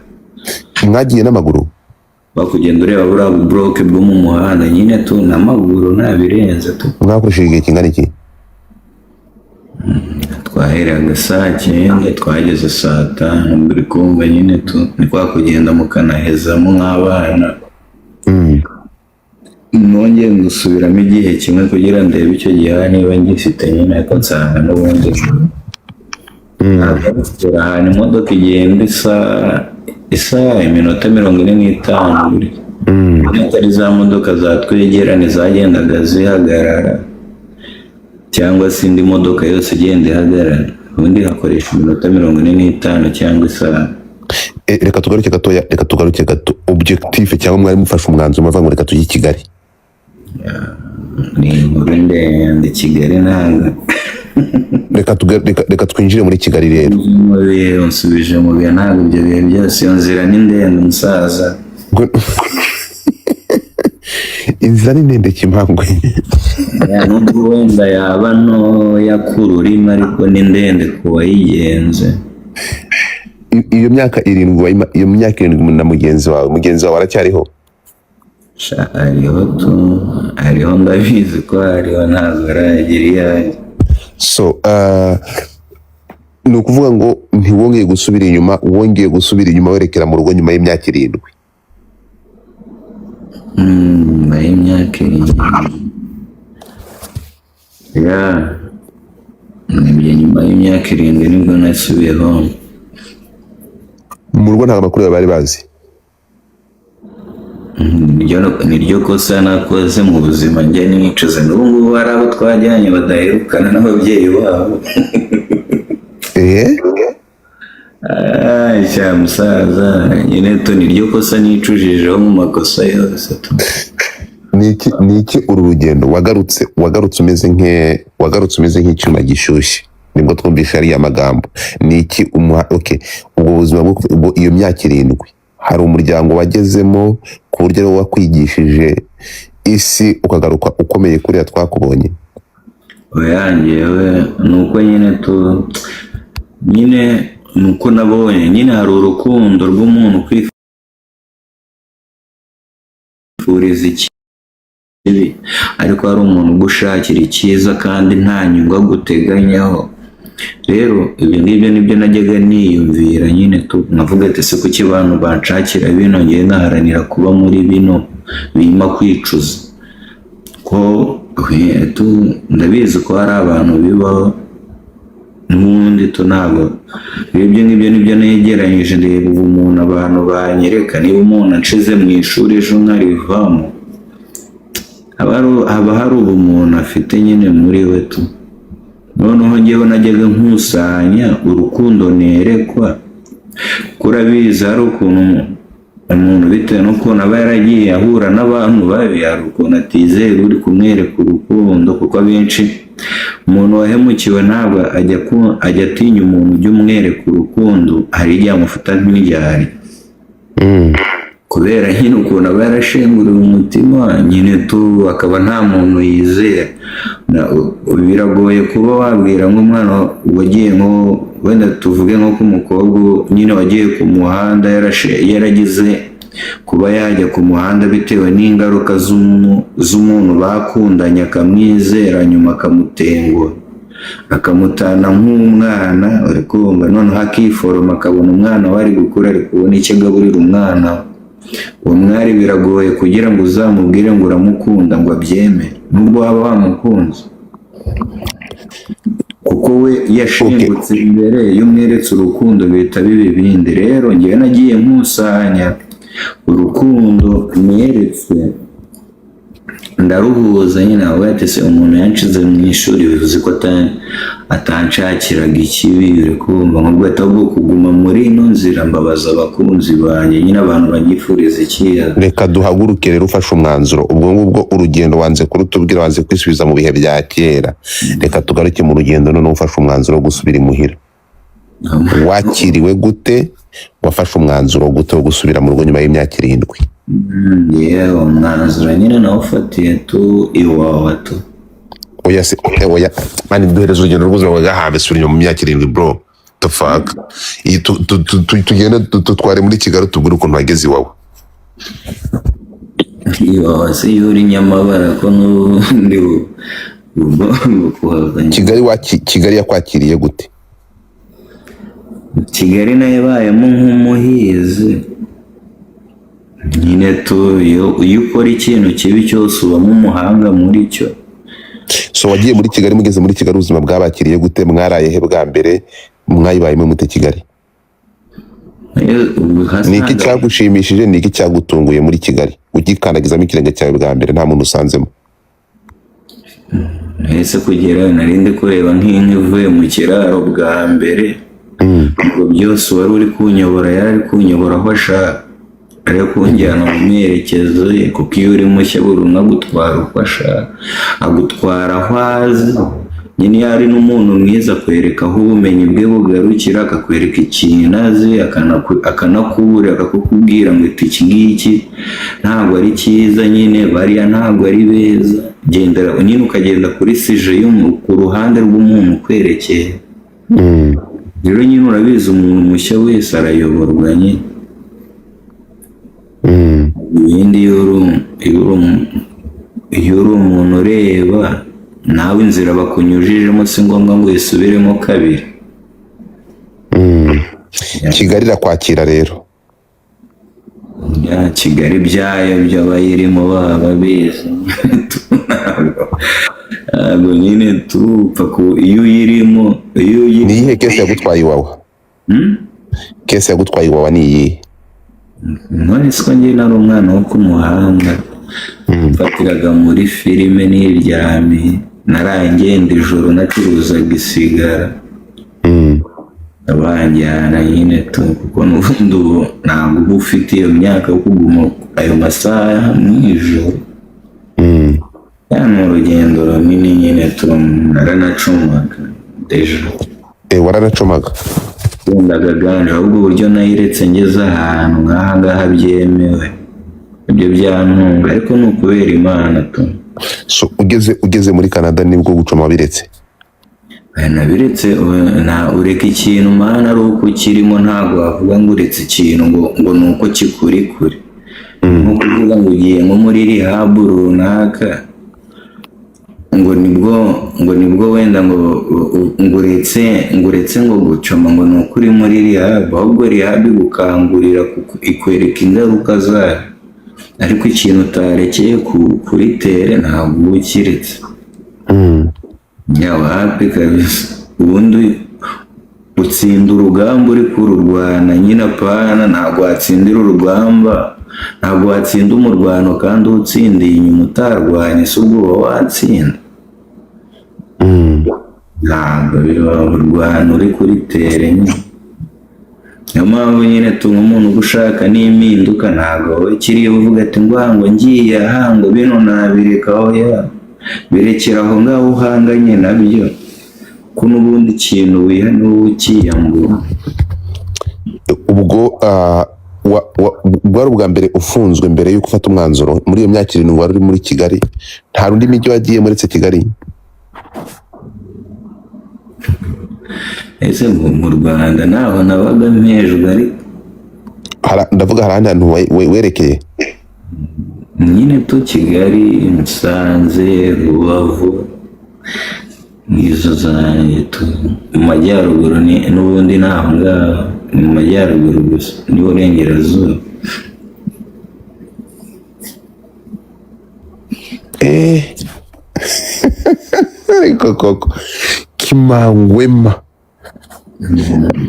Mwagiye n'amaguru? Bakugenda ureba buriya buroke bwo mu muhanda nyine tu, n'amaguru, nta birenze tu. Mwakoresheje igihe kingana iki? Twaheraga saa 9, twageze saa 5. Buri kumva nyine tu, ni kwa kugenda mukanahezamo nk'abana. Nongeye gusubiramo igihe kimwe kugira ndebe icyo gihe niba ngifite nyine, ariko nsanga n'ubundi ntabwo ari kure. Ahantu imodoka igenda isaha, iminota 45 buri, atari za modoka za twegerane zagendaga zihagarara cyangwa se indi modoka yose igenda ihagarara, ubundi hakoresha iminota 45 cyangwa isaha. Reka tugaruke gatoya, reka tugaruke gato. Objectif cyangwa mwari mufashe umwanzuro muvuga ngo reka tujye i Kigali? Ni inkuru ndende, Kigali ntabwo Reka twinjire muri Kigali rero. Mu bihe, unsubije mu bihe, ntabwo ibyo bihe byose, iyo nzira ni ndende, umusaza. Inzira ni ndende, Kimangwe. Ya, nubwo wenda yaba ntoya ku rurimi, ariko ni ndende ku wayigenze. Iyo myaka 7 iyo myaka 7 na mugenzi wawe aracyariho? Sha, ariho tu, ariho, ndabizi ko ariho, ntabwo aragera iyanjye. So ni ukuvuga ngo ntiwongeye gusubira inyuma, wongeye gusubira inyuma werekera mu rugo nyuma y'imyaka 7? Nyuma y'imyaka 7, ya, nibyo, nyuma y'imyaka 7 nibwo nasubiye home. Mu rugo ntabwo amakuru yawe bari bazi? Niryo kosa nakoze mu buzima njya nicuza n'ubu ngubu. Hari abo twajyanye badaherukana n'ababyeyi babo. Ah, sha musaza, nyine tu niryo kosa nicujijeho mu makosa yose tu. Ni iki uru rugendo wagarutse umeze nk'icyuma gishyushye, nibwo twumvishe ariya magambo. Ni iki umuha? Okay, ubwo buzima ubwo iyo myaka 7 hari umuryango wagezemo ku buryo ariwo wakwigishije isi ukagaruka ukomeye kuriya twakubonye? Oya, njyewe ni uko nyine tu, nyine ni uko nabonye nyine hari urukundo rw'umuntu kwifuriza ikibi, ariko hari umuntu ugushakira icyiza kandi nta nyungu aguteganyaho. Rero ibyo ngibyo nibyo najyaga niyumvira nyine tu, nkavuga ati: "Se kuki abantu banshakira bino, ngewe nkaharanira kuba muri bino bimpa kwicuza?" Ko tu ndabizi ko hari abantu bibaho n'ubundi tu. Ntabwo ibyo ngibyo nibyo negeranyije, ndeba ubumuntu abantu banyereka. Niba umuntu anshize mu ishuri ejo nkarivamo, haba hari ubumuntu afite nyine muri we tu. Noneho njyewe najyaga nkusanya urukundo nerekwa, kuko urabizi hari ukuntu umuntu bitewe n'ukuntu aba yaragiye ahura n'abantu babi, hari ukuntu atizera uri kumwereka urukundo, kuko abenshi umuntu wahemukiwe ntabwo ajya atinya umuntu ujya umwereka urukundo, hari igihe amufata nk'indyarya, kubera nyine ukuntu aba yarashenguriwe umutima nyine tu, akaba nta muntu yizera. Biragoye kuba wabwira nk'umwana wagiye nko, wenda tuvuge nko ku mukobwa nyine wagiye ku muhanda, yaragize kuba yajya ku muhanda bitewe n'ingaruka z'umuntu bakundanye, akamwizera, nyuma akamutenguha, akamutana nk'umwana, uri kumva? Noneho akiforoma, akabona umwana we ari gukura, ari kubona icyo agaburira umwana we. Uwo mwari biragoye kugira ngo uzamubwire ngo uramukunda ngo abyemere, nubwo waba wamukunze, kuko we yashengutse imbere. Iyo umweretse urukundo bihita biba ibindi. Rero ngewe nagiye nkusanya urukundo neretswe. Ndaruhuza nyine, avuga ati: "Se umuntu yanshize mu ishuri, bivuze ko atanshakiraga ikibi." Uri kumva? Nkubwo ati: "Ahubwo kuguma muri ino nzira, mbabaza abakunzi banjye nyine, abantu banyifuriza ikiyaga." Reka duhaguruke rero. Ufashe umwanzuro ubwo ngubwo, urugendo wanze kurutubwira, wanze kwisubiza mu bihe bya kera. Reka tugaruke mu rugendo noneho. Ufashe umwanzuro wo gusubira imuhira, wakiriwe gute? Wafashe umwanzuro gute wo gusubira mu rugo nyuma y'imyaka 7? Yewe, umwanzuro nyine nawufatiye tu Iwawa tu. Oya se, oya man, duhereza urugendo rw'ubuzima bwa gahambe. Subira inyuma mu myaka 7, bro. The fuck? Iyi tugende tutware muri Kigali, tubwire ukuntu wageze iwawe. Iwawa se iyo uri Nyamabara, ko n'ubundi ugomba kuhava nyine. Kigali Kigali yakwakiriye gute? Kigali nayo ibayemo nk'umuhizi nyine tu. Iyo ukora ikintu kibi cyose, ubamo umuhanga muri cyo. So wagiye muri Kigali, mugeze muri Kigali ubuzima bwabakiriye gute? Mwaraye he bwa mbere? Mwayibayemo mute Kigali? Ubwo Ni iki hasanga cyagushimishije? Ni iki cyagutunguye muri Kigali ugikandagizamo ikirenge cyawe bwa mbere, nta muntu usanzemo? Nahise kugerayo nari ndi kureba nk'inka ivuye mu kiraro bwa mbere. Ngo byose uwari uri kunyobora yari ari kunyobora aho ashaka, ari kunjyana mu myerekezo ye, kuko iyo uri mushya buri umwe agutwara uko ashaka, agutwara aho azi nyine. Iyo ari n'umuntu mwiza, akwereka aho ubumenyi bwe bugarukira, akakwereka ikintu azi, akanakuburira, akakubwira ngo iki ngiki ntabwo ari cyiza nyine, bariya ntabwo ari beza, gendera nyine, ukagenda kuri sije ku ruhande rw'umuntu ukwerekeye. Rero nyine urabizi, umuntu mushya wese arayoborwa nyine. Ibindi iyo uri umuntu ureba nawe, inzira bakunyujijemo si ngombwa ngo uyisubiremo kabiri. Kigali irakwakira rero? Ya, Kigali byayo by'abayirimo baba babizi. Ntabwo nyine tupfa ku iyo uyirimo, iyo Ni uyirimo. iyihe case yagutwaye Iwawa? Hmm? Case yagutwaye Iwawa ni iyihe? None siko njye nari umwana wo ku muhanda, mfatiraga muri filime niryamiye, naraye ngenda ijoro, nacuruzaga isigara, banjyana nyine tu, kuko n'ubundi ubu ntabwo uba ufite iyo myaka yo kuguma ayo masaha mu ijoro. Ya, ni urugendo runini nyine tu, naranacumaga déjà. Eh, waranacomaga? Kundaga ganje, ahubwo uburyo nayiretse ngeze ahantu nk'aha ngaha byemewe, ibyo byantunga, ariko ni ukubera Imana tu. So ugeze muri Canada nibwo gucoma wabiretse? Aya, nabiretse. Nta ureka ikintu mana ari uko ukirimo, ntabwo wavuga ngo uretse ikintu ngo ni uko kikuri kure. Nko kuvuga ngo ugiye nko muri rehab runaka, ngo nibwo wenda ngo uretse ngo gucoma ngo ni uko uri muri rehab. Ahubwo rehab igukangurira ikwereka ingaruka zayo, ariko ikintu utarekeye kuri terrain ntabwo uba ukiretse. Yawe hapi kabisa. Ubundi utsinda urugamba uri kururwana nyine, apana ntabwo watsindira urugamba, ntabwo watsinda umurwano kandi uwutsindiye inyuma utarwanye. Si ubwo uba watsinda? Ntabwo biba, urwana uri kuri terrain nyine. Niyo mpamvu nyine tuma umuntu uba ushaka n'impinduka, ntabwo wowe kiriya uvuga ati ngo ngiye aha, ngo bino nabireka. Oya, birekera aho ngaho uhanganye nabyo, ko n'ubundi ikintu wiha ni wowe ukiyambura. Ubwo bwari ubwa mbere ufunzwe mbere y'uko ufata umwanzuro? Muri iyo myaka 7 wari uri muri Kigali, nta rundi mijyi wagiyemo uretse Kigali? Ese mu Rwanda ntaho nabaga mpejwe ariko? Ndavuga hari ahandi hantu werekeye? Nyine tu Kigali, Musanze, Rubavu, nizo zanjye tu. Mu majyaruguru ni n'ubundi ni aho ngaho, ni mu majyaruguru gusa n'iburengerazuba. Ariko koko Kimangwema,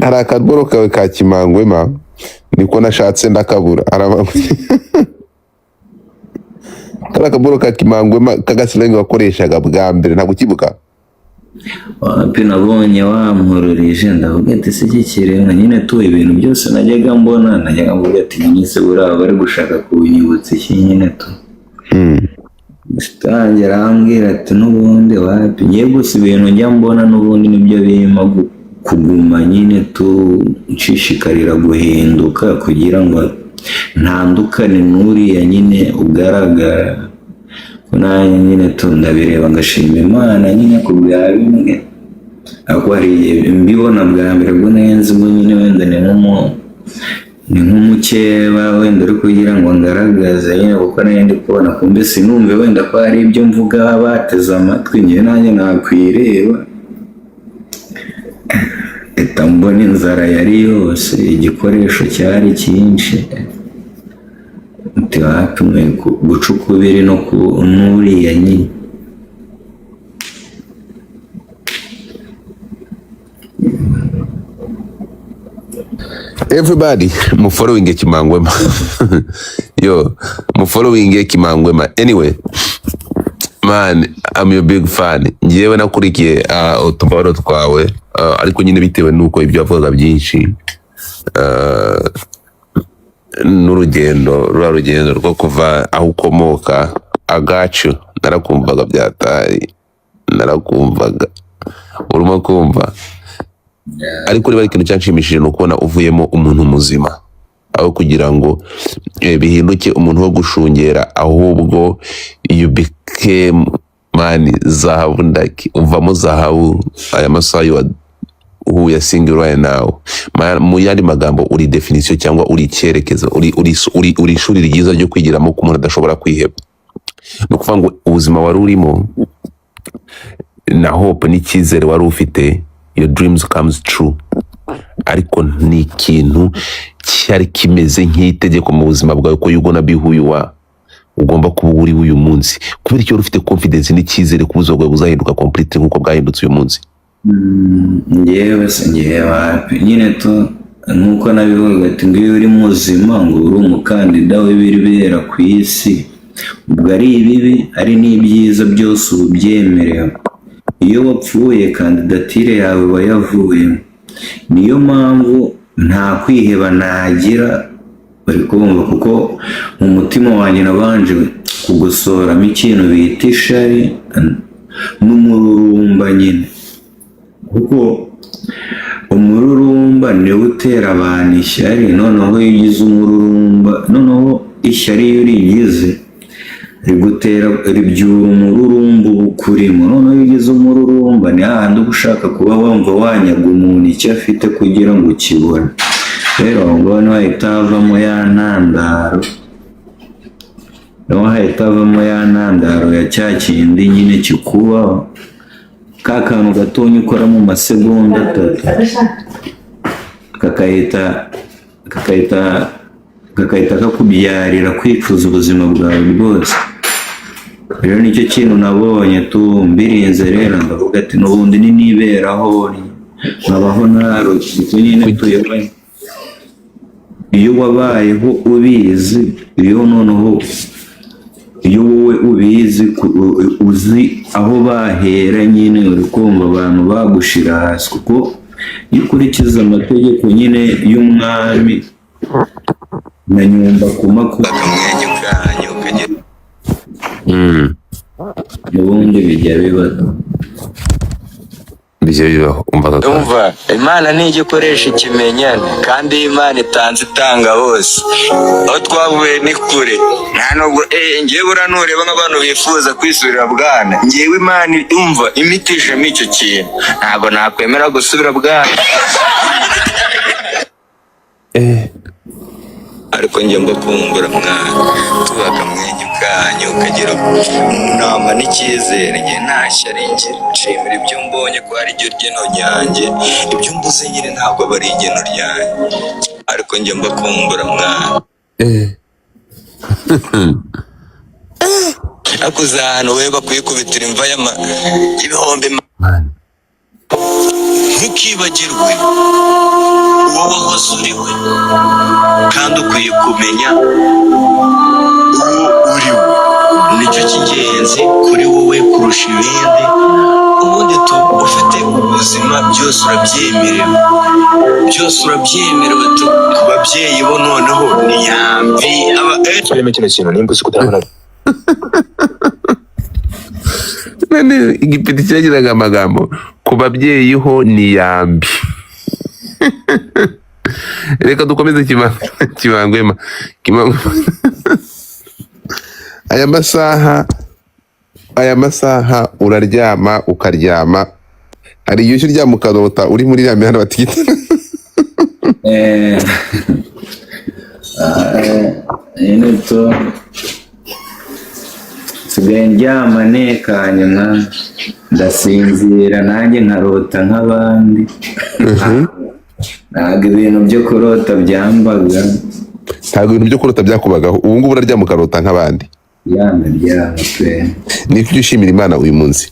hari akagoro kawe ka Kimangwema niko nashatse ndakabura. Kariya kaboro ka Kimangwema k'agasilenge wakoreshaga bwa mbere, ntabwo ukibuka? Wapi, nabonye wampururije, ndavuga ati: "Se iki kiremwa nyine tu?" Ibintu byose najyaga mbona, najyaga mvuga ati: "Nyine se buriya bari gushaka kunyibutsa iki nyine tu?" Tangira arambwira ati: "N'ubundi wapi, ngiye gusa ibintu njya mbona n'ubundi nibyo birimo kuguma nyine tu, nshishikarira guhinduka kugira ngo ntandukane n'uriya nyine ugaragara ko nanjye nyine tu ndabireba ngashima Imana nyine ku bwa bimwe." Ariko hari igihe mbibona bwa mbere bwo nari nzi ngo nyine wenda ni nk'umukeba wenda uri kugira ngo ngaragaze nyine, kuko nari ndi kubona kumbe sinumve wenda ko hari ibyo mvuga bateze amatwi. Njyewe nanjye nakwireba mpita mbona inzara yari yose, igikoresho cyari cyinshi. Nti wapi, mwe guca ukubiri no ku n'uriya nyine. Everybody mufollowing Kimangwema, yo mufollowing Kimangwema. Anyway man, I'm your big fan. Njyewe nakurikiye utubaro twawe, ariko nyine bitewe nuko ibyo wavugaga byinshi, n'urugendo, ruriya rugendo rwo kuva aho ukomoka agacu, narakumvaga byatari, narakumvaga urimo kumva. Ariko niba ari ikintu cyanshimishije ni ukubona uvuyemo umuntu muzima, aho kugira ngo bihinduke umuntu wo gushungera, ahubwo you became man zahabu ndaki, uvamo zahabu. Aya masaha you are who we are seeing right now. Mu yandi magambo, uri definition cyangwa uri icyerekezo, uri ishuri ryiza ryo kwigiramo ko umuntu adashobora kwiheba. Ni ukuvuga ngo ubuzima wari urimo na hope n'icyizere wari ufite, your dreams comes true, ariko ni ikintu cyari kimeze nk'itegeko mu buzima bwawe ko you gonna be who you are, ugomba kuba uri uyu munsi. Kubera icyo wari ufite confidence n'icyizere ko ubuzima bwawe buzahinduka completely nk'uko bwahindutse uyu munsi. Njyewe se, njyewe wapi nyine tu, nk'uko nabivuga ati ngo iyo uri muzima ngo uri umukandida w'ibibera ku isi, ubwo ari ibibi ari n'ibyiza byose uba ubyemerewe. Iyo wapfuye kandidatire yawe iba yavuyemo. Niyo mpamvu nta kwiheba nagira, bari kumva, kuko mu mutima wanjye nabanje kugosoramo ikintu bita ishari n'umururumba nyine, kuko umururumba niwo utera abantu ishyari. Noneho iyo ugize umururumba, noneho ishyari iyo urigize rigutera, ribyura umururumba uba ukurimo. Noneho iyo ugize umururumba ni hahandi uba ushaka kuba wumva wanyaga umuntu icyo afite kugira ngo ukibone. Rero aho ngaho niho hahita havamo ya ntandaro, niho hahita havamo ya ntandaro ya cya kindi nyine kikubaho, ka kantu gatonya ukora mu masegonda 3 kakahita kakubyarira kwicuza ubuzima bwawe bwose. Rero nicyo kintu nabonye tu mbirinze. Rero ndavuga ati n'ubundi ni niberaho nkabaho ntarutse nyine tuyoboye. Iyo wabayeho ubizi, iyo noneho iyo wowe ubizi uzi aho bahera nyine, uri kumva abantu bagushira hasi, kuko iyo ukurikiza amategeko nyine y'umwami na nyumba kuma Akamwenyu kanyu kagira ubundi bijya biba. Bijya bibaho, umva aka kantu. Umva, Imana ntijya ikoresha ikimenyane, kandi iyo Imana itanze itanga hose. Aho twavuye ni kure, nta nubwo ngewe buriya nureba nk'abantu bifuza kwisubirira bwana, ngewe Imana umva imitijemo icyo kintu, ntabwo nakwemera gusubira bwana. Ariko njye mbakumbura mwana, tuba akamwenyu kanyu kagira nama n'icyizere. Njye nta shyari ngira, nshimira ibyo mbonye ko ari ryo geno ryanjye. Ibyo mbuze nyine ntabwo aba ari igeno ryanjye, ariko njye mbakumbura mwana. Ariko uzi ahantu we bakwikubitira imva y'ibihumbi Man. Ntukibagirwe uwo wahoze uri we, kandi ukwiye kumenya uwo uri we. Nicyo cy'ingenzi kuri wowe kurusha ibindi. Ubundi tu ufite ubuzima, byose urabyemerewe, byose urabyemerewe tu. Ku babyeyi bo noneho ni yambi aba Tureme kino kintu nimba uzi kutarabona. None igipiti cyagiraga amagambo ku babyeyi ho ni yambi. Reka dukomeze. Kimangwema, Kimangwema, aya masaha uraryama ukaryama, hari igihe uryama ukarota uri muri iriya mihanda batigita. Nyine tu nsigaye ndyama ntekanye, nka ndasinzira nanjye nkarota nk'abandi. Ntabwo ibintu byo kurota byambaga. Ntabwo ibintu byo kurota byakubagaho, ubu ngubu uraryama ukarota nk'abandi. Ryama, ryama pe. Ni ibyo ushimira Imana uyu munsi?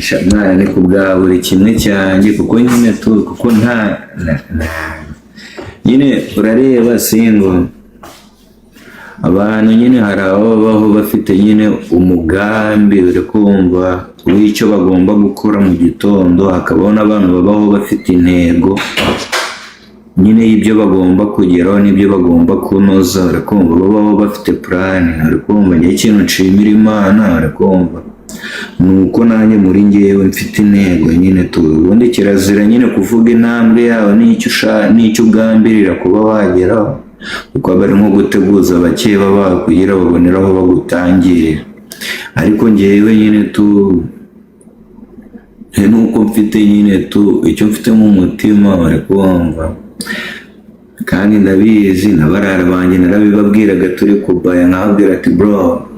Sha, Mwana, ni ku bwa buri kimwe cyanjye, kuko nyine tu kuko nta nyine urareba singo abantu nyine hari abo babaho bafite nyine umugambi, uri kumva, w'icyo bagomba gukora mu gitondo, hakabaho n'abantu babaho bafite intego nyine y'ibyo bagomba kugeraho n'ibyo bagomba kunoza, uri kumva, babaho bafite plan, uri kumva. Njye ikintu nshimira Imana, uri kumva, ni uko nanjye muri njyewe mfite intego nyine tu. Ubundi kirazira nyine kuvuga intambwe yawe n'icyo ugambirira kuba wageraho, kuko aba ari nko guteguza abakeba bawe kugira babonere aho bagutangirira. Ariko njyewe nyine tu nuko mfite nyine tu icyo mfite mu mutima, bari kumva, kandi ndabizi na barara banjye narabibabwiraga turi kubaya, nkababwira ati: "Bro,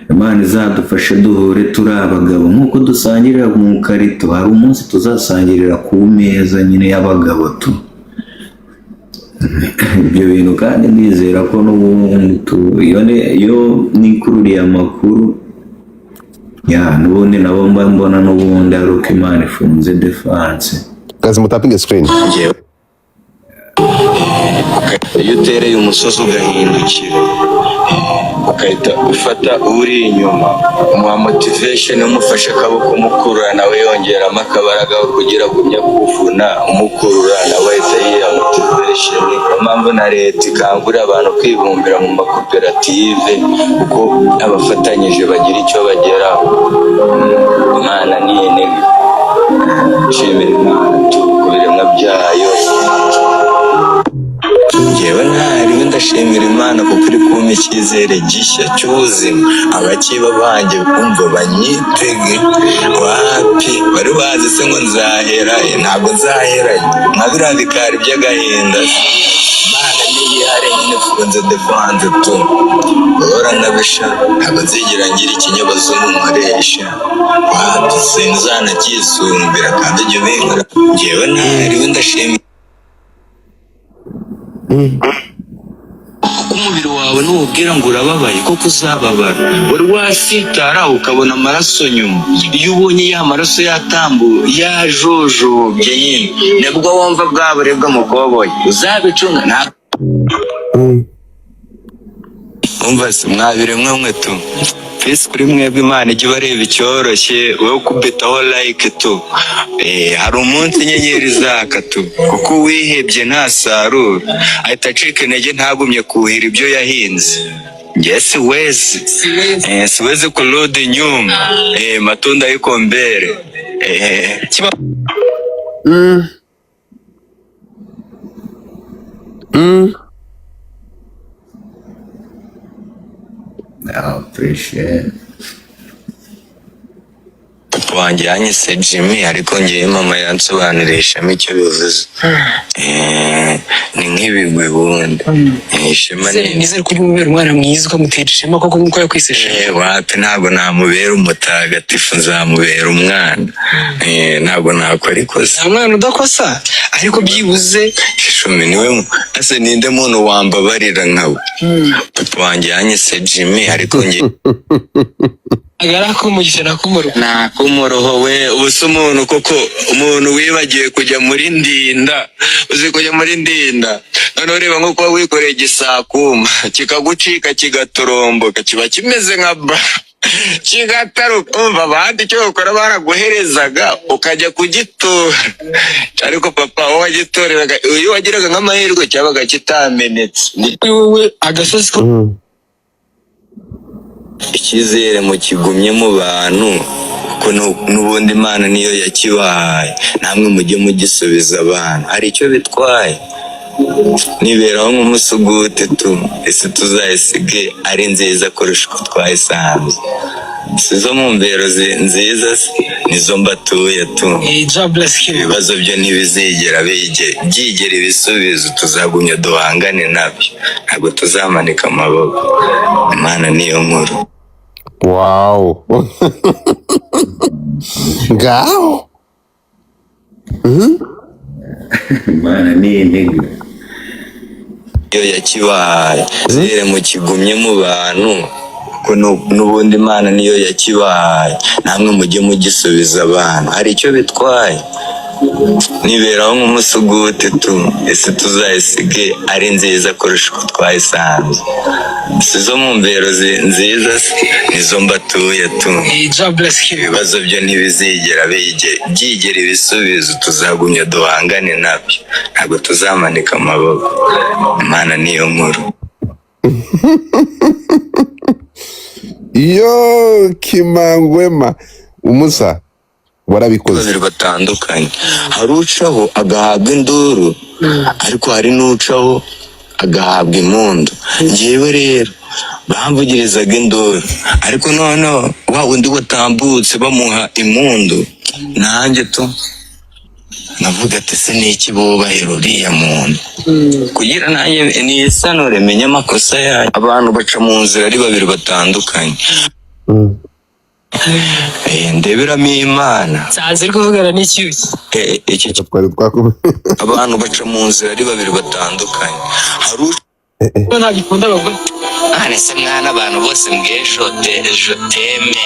Imana izadufashe duhure turi abagabo nk'uko dusangirira mu karito, hari umunsi tuzasangirira ku meza nyine y'abagabo tu." Ibyo bintu kandi ndizera ko n'ubundi tu iyo nikururiye amakuru ya n'ubundi nabo mba mbona n'ubundi ari uko Imana ifunze defense. Kazi mutapinge screen. Njyewe iyo utereye umusozi ugahindukira ugahita ufata uri inyuma, umuha motivation, umufashe akaboko umukurura, nawe yongeramo akabaraga kugira agumye kuvuna umukurura, nawe ahita yiha motivation. Niyo mpamvu na leta ikangurira abantu kwibumbira mu makoperative, kuko abafatanyije bagira icyo bageraho. Imana ni intege, nshimira Imana tu ku biremwa byayo. Njyewe ntariwe, ndashimira Imana kuko iri kumpa icyizere gishya cy'ubuzima. Abakiba banjye kumva banyitege wapi, bari bazi se ngo nzahera? Ntabwo nzahera nka biriya bikari by'agahinda se. Imana niyihare nyine, funze defanze tu uhora nabisha, ntabwo nzigera ngira ikinyabazungu nkoresha wapi, sinzanacyisumbira kandi ujya ubinkora. Njyewe ntariwe, ndashimira kuko umubiri wawe nuwubwira ngo urababaye koko uzababara. Wari wasitara ukabona amaraso nyuma, iyo ubonye ya maraso yatambu yajojobye nyine nibwo wumva bwa buribwe mukoboyi uzabicunga nta. Umva se mwabiremwe mwe tu, peace kuri mwebwe. Imana ijya ibareba icyoroshye, wowe kubitaho like tu. Hari umunsi inyenyeri zaka tu, kuko uwihebye ntasarura, ahita acika intege ntagumye kuhira ibyo yahinze. Njye siwezi siwezi kurudi nyuma, matunda yuko mbere. I appreciate. Papa wanjye yanyise Jimmy, ariko ngewe mama yansobanurishamo icyo bivuze. Ni nk'ibigwi bundi. Ishema ni Nizere ko uri bumubere umwana mwiza, ukamutera ishema koko nk'uko yakwise ishema. Wapi, ntabwo namubera umutagatifu, nzamubera umwana. Ntabwo nakora ikosa. Nta mwana udakosa, ariko byibuze Shumi niwe ese ninde muntu wambabarira nkawe? Papa wanjye yanyise Jimmy, ariko nge agara kumugisha nakumuruka. Nakumuroho we. Ubu se umuntu koko, umuntu wibagiwe kujya muri ndinda, uzi kujya muri ndinda, noneho ureba nko kuba wikoreye igisakuma kikagucika kigatoromboka, kiba kimeze nka ba Kigataruka. Umva, abandi icyo bakora baraguherezaga ukajya kugitora, ariko papa wowe wagitoreraga iyo wagiraga nk'amahirwe cyabaga kitamenetse. Kuri wowe agasozi ko Icyizere mukigumye mu bantu, kuko n'ubundi Imana niyo yakibahaye, namwe mujye mugisubiza abantu, hari icyo bitwaye. Niberaho nk'umusuguti tu, ese tuzayisige ari nziza kurusha uko twayisanze. Si zo mu mbero nziza se, nizo mbatuye tu. Jah bless him. Ibibazo byo ntibizigera byigera ibisubizo, tuzagumya duhangane nabyo, ntabwo tuzamanika amaboko. Imana niyo nkuru. Wow, ngaho. Imana ni intege. Iyo yakibahaye zere mukigumye mu bantu, kuko n'ubundi Imana niyo yakibahaye, namwe mujye mugisubiza abantu, hari icyo bitwaye. Niberaho nk'umusuguti tu, ese tuzayisige ari nziza kurusha uko twayisanze. Si zo mu mbero nziza se, nizo mbatuye tu. Jah bless him. Ibibazo byo ntibizigera byigera ibisubizo, tuzagumya duhangane nabyo, ntabwo tuzamanika amaboko. Imana niyo nkuru. Yo Kimangwema umusa warabikoze. Babiri batandukanye, hari ucaho agahabwa induru, ariko hari n'ucaho agahabwa impundu. Njyewe rero bamvugirizaga induru, ariko noneho wa wundi watambutse bamuha impundu, nanjye tu navuga ati: "Se ni iki bubahira uriya muntu?" Kugira nanjye nisanure, menye amakosa yayo. Abantu baca mu nzira ari babiri batandukanye. Ndeberamo Imana. Nsanze uri kuvugana n'icyuki. Iki Twari twakumwe. Abantu baca mu nzira ari babiri batandukanye, hari Ko ntabwo ikunda abagore. None se mwana, abantu bose mbwesho je t'aime,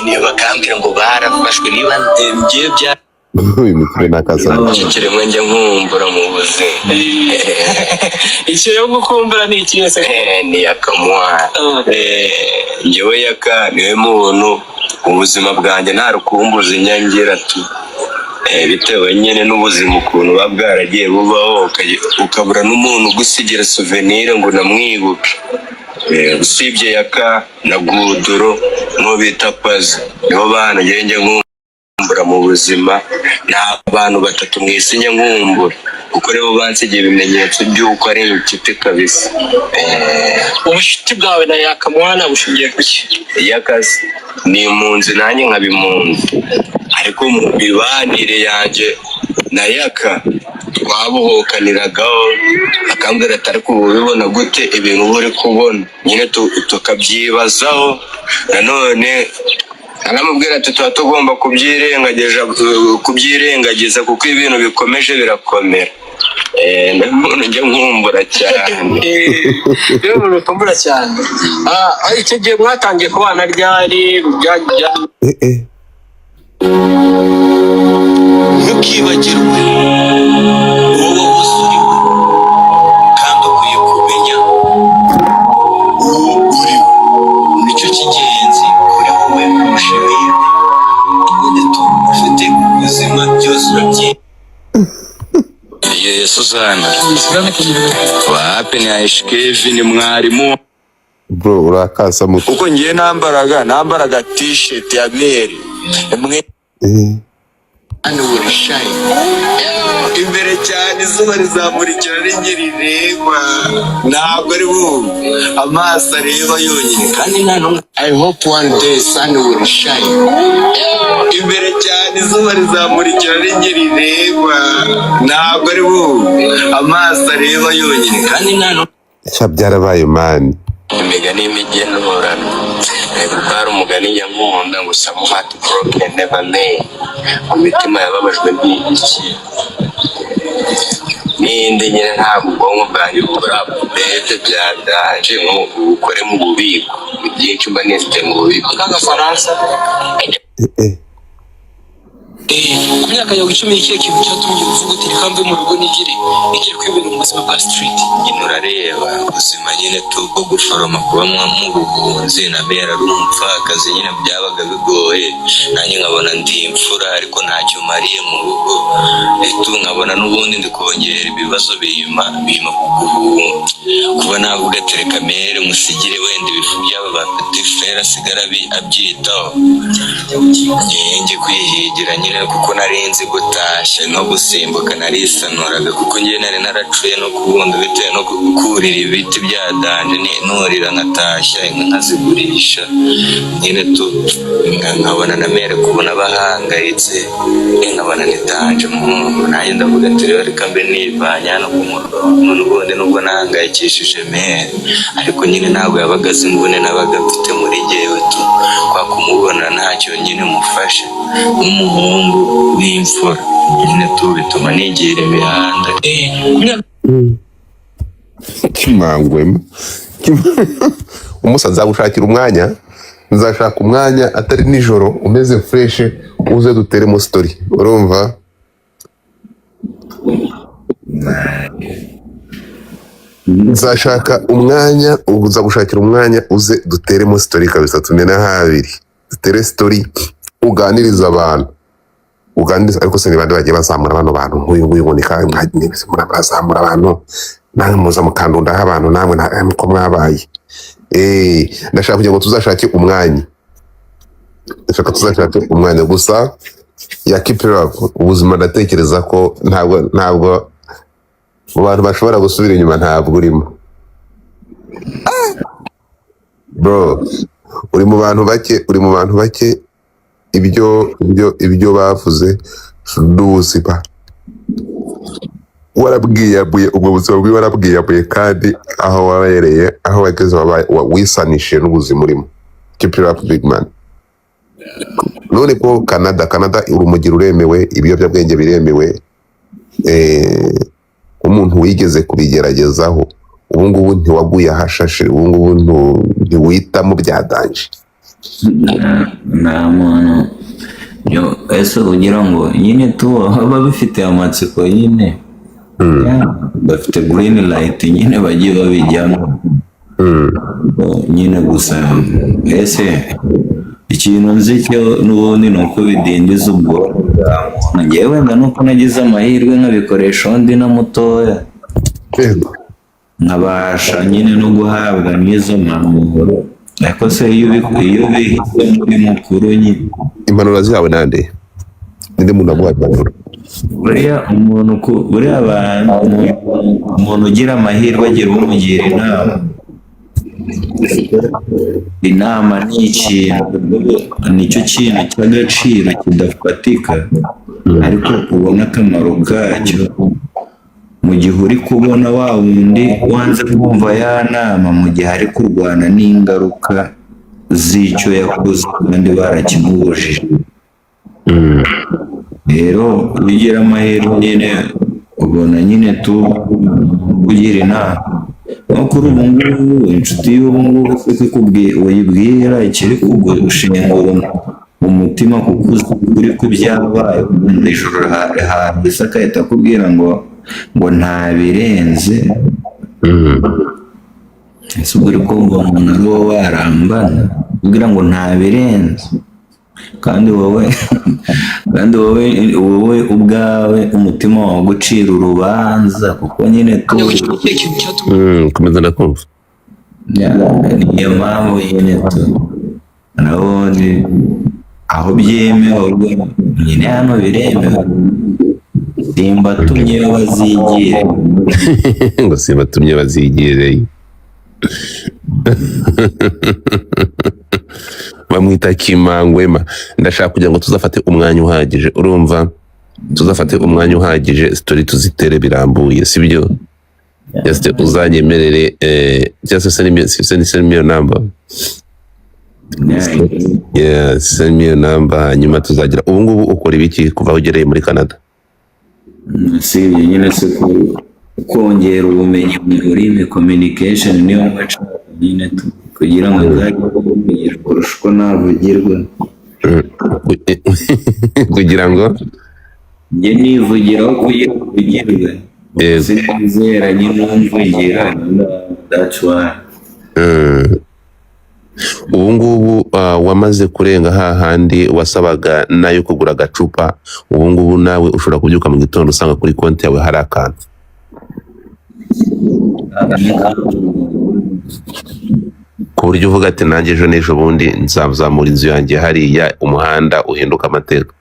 niba bakambwira ngo barafashwe, niba ngiye bya Uyu mutwe nakasa. Icyo kiremwa njya nkumbura mu buzima. Icyo yo gukumbura ni ikihe se? Ni Yakamwana. Njyewe Yaka niwe muntu mu buzima bwanjye nta rukumbuzi nyangira tu. Bitewe nyine n'ubuzima ukuntu buba bwaragiye bubaho, ukabura n'umuntu ugusigira souvenir ngo unamwibuke. Usibye Yaka na Guduro n'uwo bita Pazi, nibo bana njyewe njya nkumbura mu buzima. Ni abantu batatu mu isi njya nkumbura, kuko nibo bansigiye ibimenyetso by'uko ari inshuti kabisa. Ubucuti bwawe na Yakamwana bushingiye ku ki? Y'akazi ni impunzi, nanjye nkaba impunzi, ariko mu mibanire yanjye na Yaka twabohokaniragaho, akambwira ati: "Ariko ubu ubibona gute ibintu uba uri kubona?" Nyine tukabyibazaho, nanone aramubwira ati: "Tuba tugomba kubyirengagiza kuko ibintu bikomeje birakomera." Ni umuntu njya nkumbura cyane. Niwe muntu ukumbura cyane. Icyo gihe mwatangiye kubana ryari? Ntukibagirwe uwo wahoze uri we, kandi ukwiye kumenya uwo uri we, nicyo cy'ingenzi kuri wowe kurusha ibindi. Ubundi tu ufite ubuzima byose urabyiga. Ye Suzana, wapi, ni Aisha Kevin mwarimu. Bro, urakasa muto. Kuko ngiye nambaraga t-shirt ya meri mwe. Hano burishaye imbere cyane, izuba rizamurikira ringe rireba, ntabwo ari bumve amaso areba yonyine, kandi nta n'umwe. I hope one day sun will shine. Imbere cyane, izuba rizamurikira ringe rireba, ntabwo ari bumve amaso areba yonyine, kandi nta n'umwe. Sha, byarabaye man. Imigani y'imigenurano, kuko hari umugani nyankunda ngo "Some heart broken never made", mu mitima yababajwe n'iki n'indi nyine. Ntabwo ubwonko bwanjye bukora bete byaganje ngo bukore mu bubiko. Ni byinshi mba nifite mu bubiko. K'agafaransa. Ku myaka yawe 10, ni ikihe kintu cyatumye uvuga uti: "Reka mve mu rugo, nigire kwibera mu buzima bwa street"? Nyine urareba ubuzima nyine tu bwo guforoma, kuba mu buhunzi na mera ari umupfakazi, nyine byabaga bigoye. Nanjye nkabona ndi imfura ariko ntacyo mariye mu rugo tu, nkabona n'ubundi ndi kongera ibibazo bima kuba navuga ati: "Reka mere musigire wenda ibifu by'aba ba petit frère, asigara abyitaho, njye kwihigira nyine," kuko nari nzi gutashya no gusimbuka. Narisanuraga kuko njye nari naracuye no kubunda bitewe no kurira ibiti bya danger, nurira nkatashya inka nkazigurisha nyine tu, nkabona na mere kubona bahangayitse, nkabona ni danger. Muhungu, nanjye ndavuga ati: "Rero reka mbe nivanye hano ku murongo." N'ubundi nubwo nahangayikishije mere, ariko nyine ntabwo yabaga azi imvune nabaga mfite muri jyewe tu, kwa kumubona ntacyo nyine mufashe nk'umuhungu w'imfura nyine tu, bituma nigira imihanda. Ku myaka Kimangwema. Umusa, nzagushakira umwanya, nzashaka umwanya atari nijoro, umeze fresh, uze duteremo story, urumva? Nzashaka umwanya, uza gushakira umwanya uze duteremo story kabisa, tumena habiri, dutere story, uganiriza abantu, uganiriza. Ariko se ni bande bagiye bazamura bano bantu nk'uyu nguyu? Ngo ni murazamura abantu namwe, muza mukandundaho abantu namwe niko mwabaye. Ndashaka kugira ngo tuzashake umwanya, ndashaka tuzashake umwanya gusa ya keep it up. Ubuzima ndatekereza ko ntabwo mu bantu bashobora gusubira inyuma, ntabwo urimo bro, uri mu bantu bake, uri mu bantu bake. Ibyo bavuze n'ubuzima warabwiyabuye, ubwo buzima bwiwe warabwiyabuye, kandi aho wabereye, aho wageze, wisanishije n'ubuzima urimo. Keep it up, big man. None ko Canada urumogi ruremewe, ibiyobyabwenge biremewe, umuntu wigeze kubigeragezaho, ubu ngubu ntiwaguye ahashashe, ubu ngubu ntiwitamo bya danger? Nta muntu ese ugira ngo nyine tu baba bifite amatsiko nyine. Yeah, bafite green light nyine, bagiye babijyamo. Nyine gusa ese ikintu nzi cyo n'ubundi ni uko bidindiza ubwonko bwa muntu. Ngewe wenda nuko nagize amahirwe nkabikoresha undi na mutoya, nkabasha nyine no guhabwa n'izo mpanuro, ariko se iyo ubihisemo uri mukuru nyine. Impanuro zawe nande? Ninde muntu waguhaye impanuro? Buriya umuntu buriya abantu, umuntu ugira amahirwe agira umugira inama. Inama ni ikintu, nicyo kintu cy'agaciro kidafatika, ariko ubona akamaro kacyo mu gihe uri kubona wa wundi wanze kumva ya nama, mu gihe ari kurwana n'ingaruka z'icyo yakoze kandi barakimubujije. Rero iyo ugira amahirwe nyine ubona nyine tu kugira inama. Nko kuri ubu ngubu, inshuti y'ubu ngubu se uyibwira ikiri kugushengura umutima kuko uzi ukuri kw'ibyabaye mu ijoro hahise, agahita akubwira ngo nta birenze. Ese ubwo uri kumva umuntu ari wowe warambana ubwira ngo nta birenze, kandi wowe ubwawe umutima wawe gucira urubanza, kuko nyine tu ikihe kintu cyatumye Komeza, ndakumva. Ya, niyo mpamvu nyine tu nabundi aho byemewe ubwo nyine hano biremewe, simbatumye bazigire. Ngo simbatumye bazigire. Bamwita Kimangwema. Ndashaka kugira ngo tuzafate umwanya uhagije, urumva? Tuzafate umwanya uhagije, story tuzitere birambuye, sibyo? Just uzanyemerere, just send me your number. Yeah, send me your number, hanyuma tuzagira. Ubu ngubu ukora ibiki kuva aho ugereye muri Canada? Si ibyo nyine, si kongera ubumenyi mu rurimi, communication niyo mba nshaka nyine tu, kugira ngo nzajye kuvugira kurusha uko navugirwa. Kugira ngo Njye nivugiraho kugira ngo uvugirwe. Yego. Sinizera nyine umvugira, that's why. Ubu ngubu wamaze kurenga hahandi wasabaga nayo kugura agacupa. Ubu ngubu nawe ushobora kubyuka mu gitondo usanga kuri konti yawe hari akantu, ku buryo uvuga ati: "Nanjye ejo n'ejo bundi nzazamura inzu yanjye hariya, umuhanda uhinduka amateka."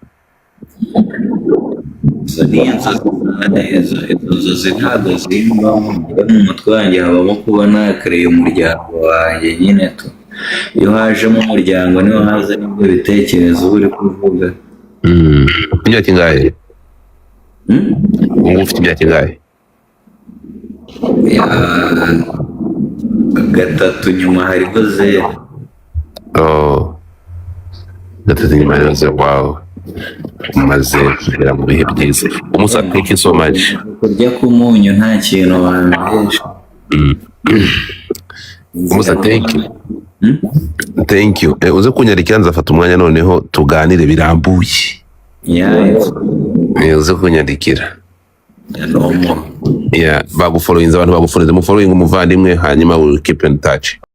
Izo ni inzozi zanjye, izo nzozi ntabwo zimbamo. Njyewe mu mutwe wanjye habamo kuba nakereye umuryango wanjye nyine tu. Iyo hajemo umuryango niho haza n'ibyo bitekerezo uba uri kuvuga. Ufite imyaka ingahe? Hmm? Ubu ngubu ufite imyaka ingahe? Ya, 3, nyuma hariho 0. Oh, 3 nyuma yose. Wow, umaze kugera mu bihe byiza umusa. Thank you so much. Kurya ku munyu nta kintu wambesha. Umusa, thank you. Hmm? Thank you. Uze kunyandikira, nzafata umwanya noneho tuganire birambuye. Yeah, it's Uze kunyandikira. Normal. Yeah, bagufollowinze, abantu bagufollowinze, mufollowing umuvandimwe, hanyuma we will keep in touch.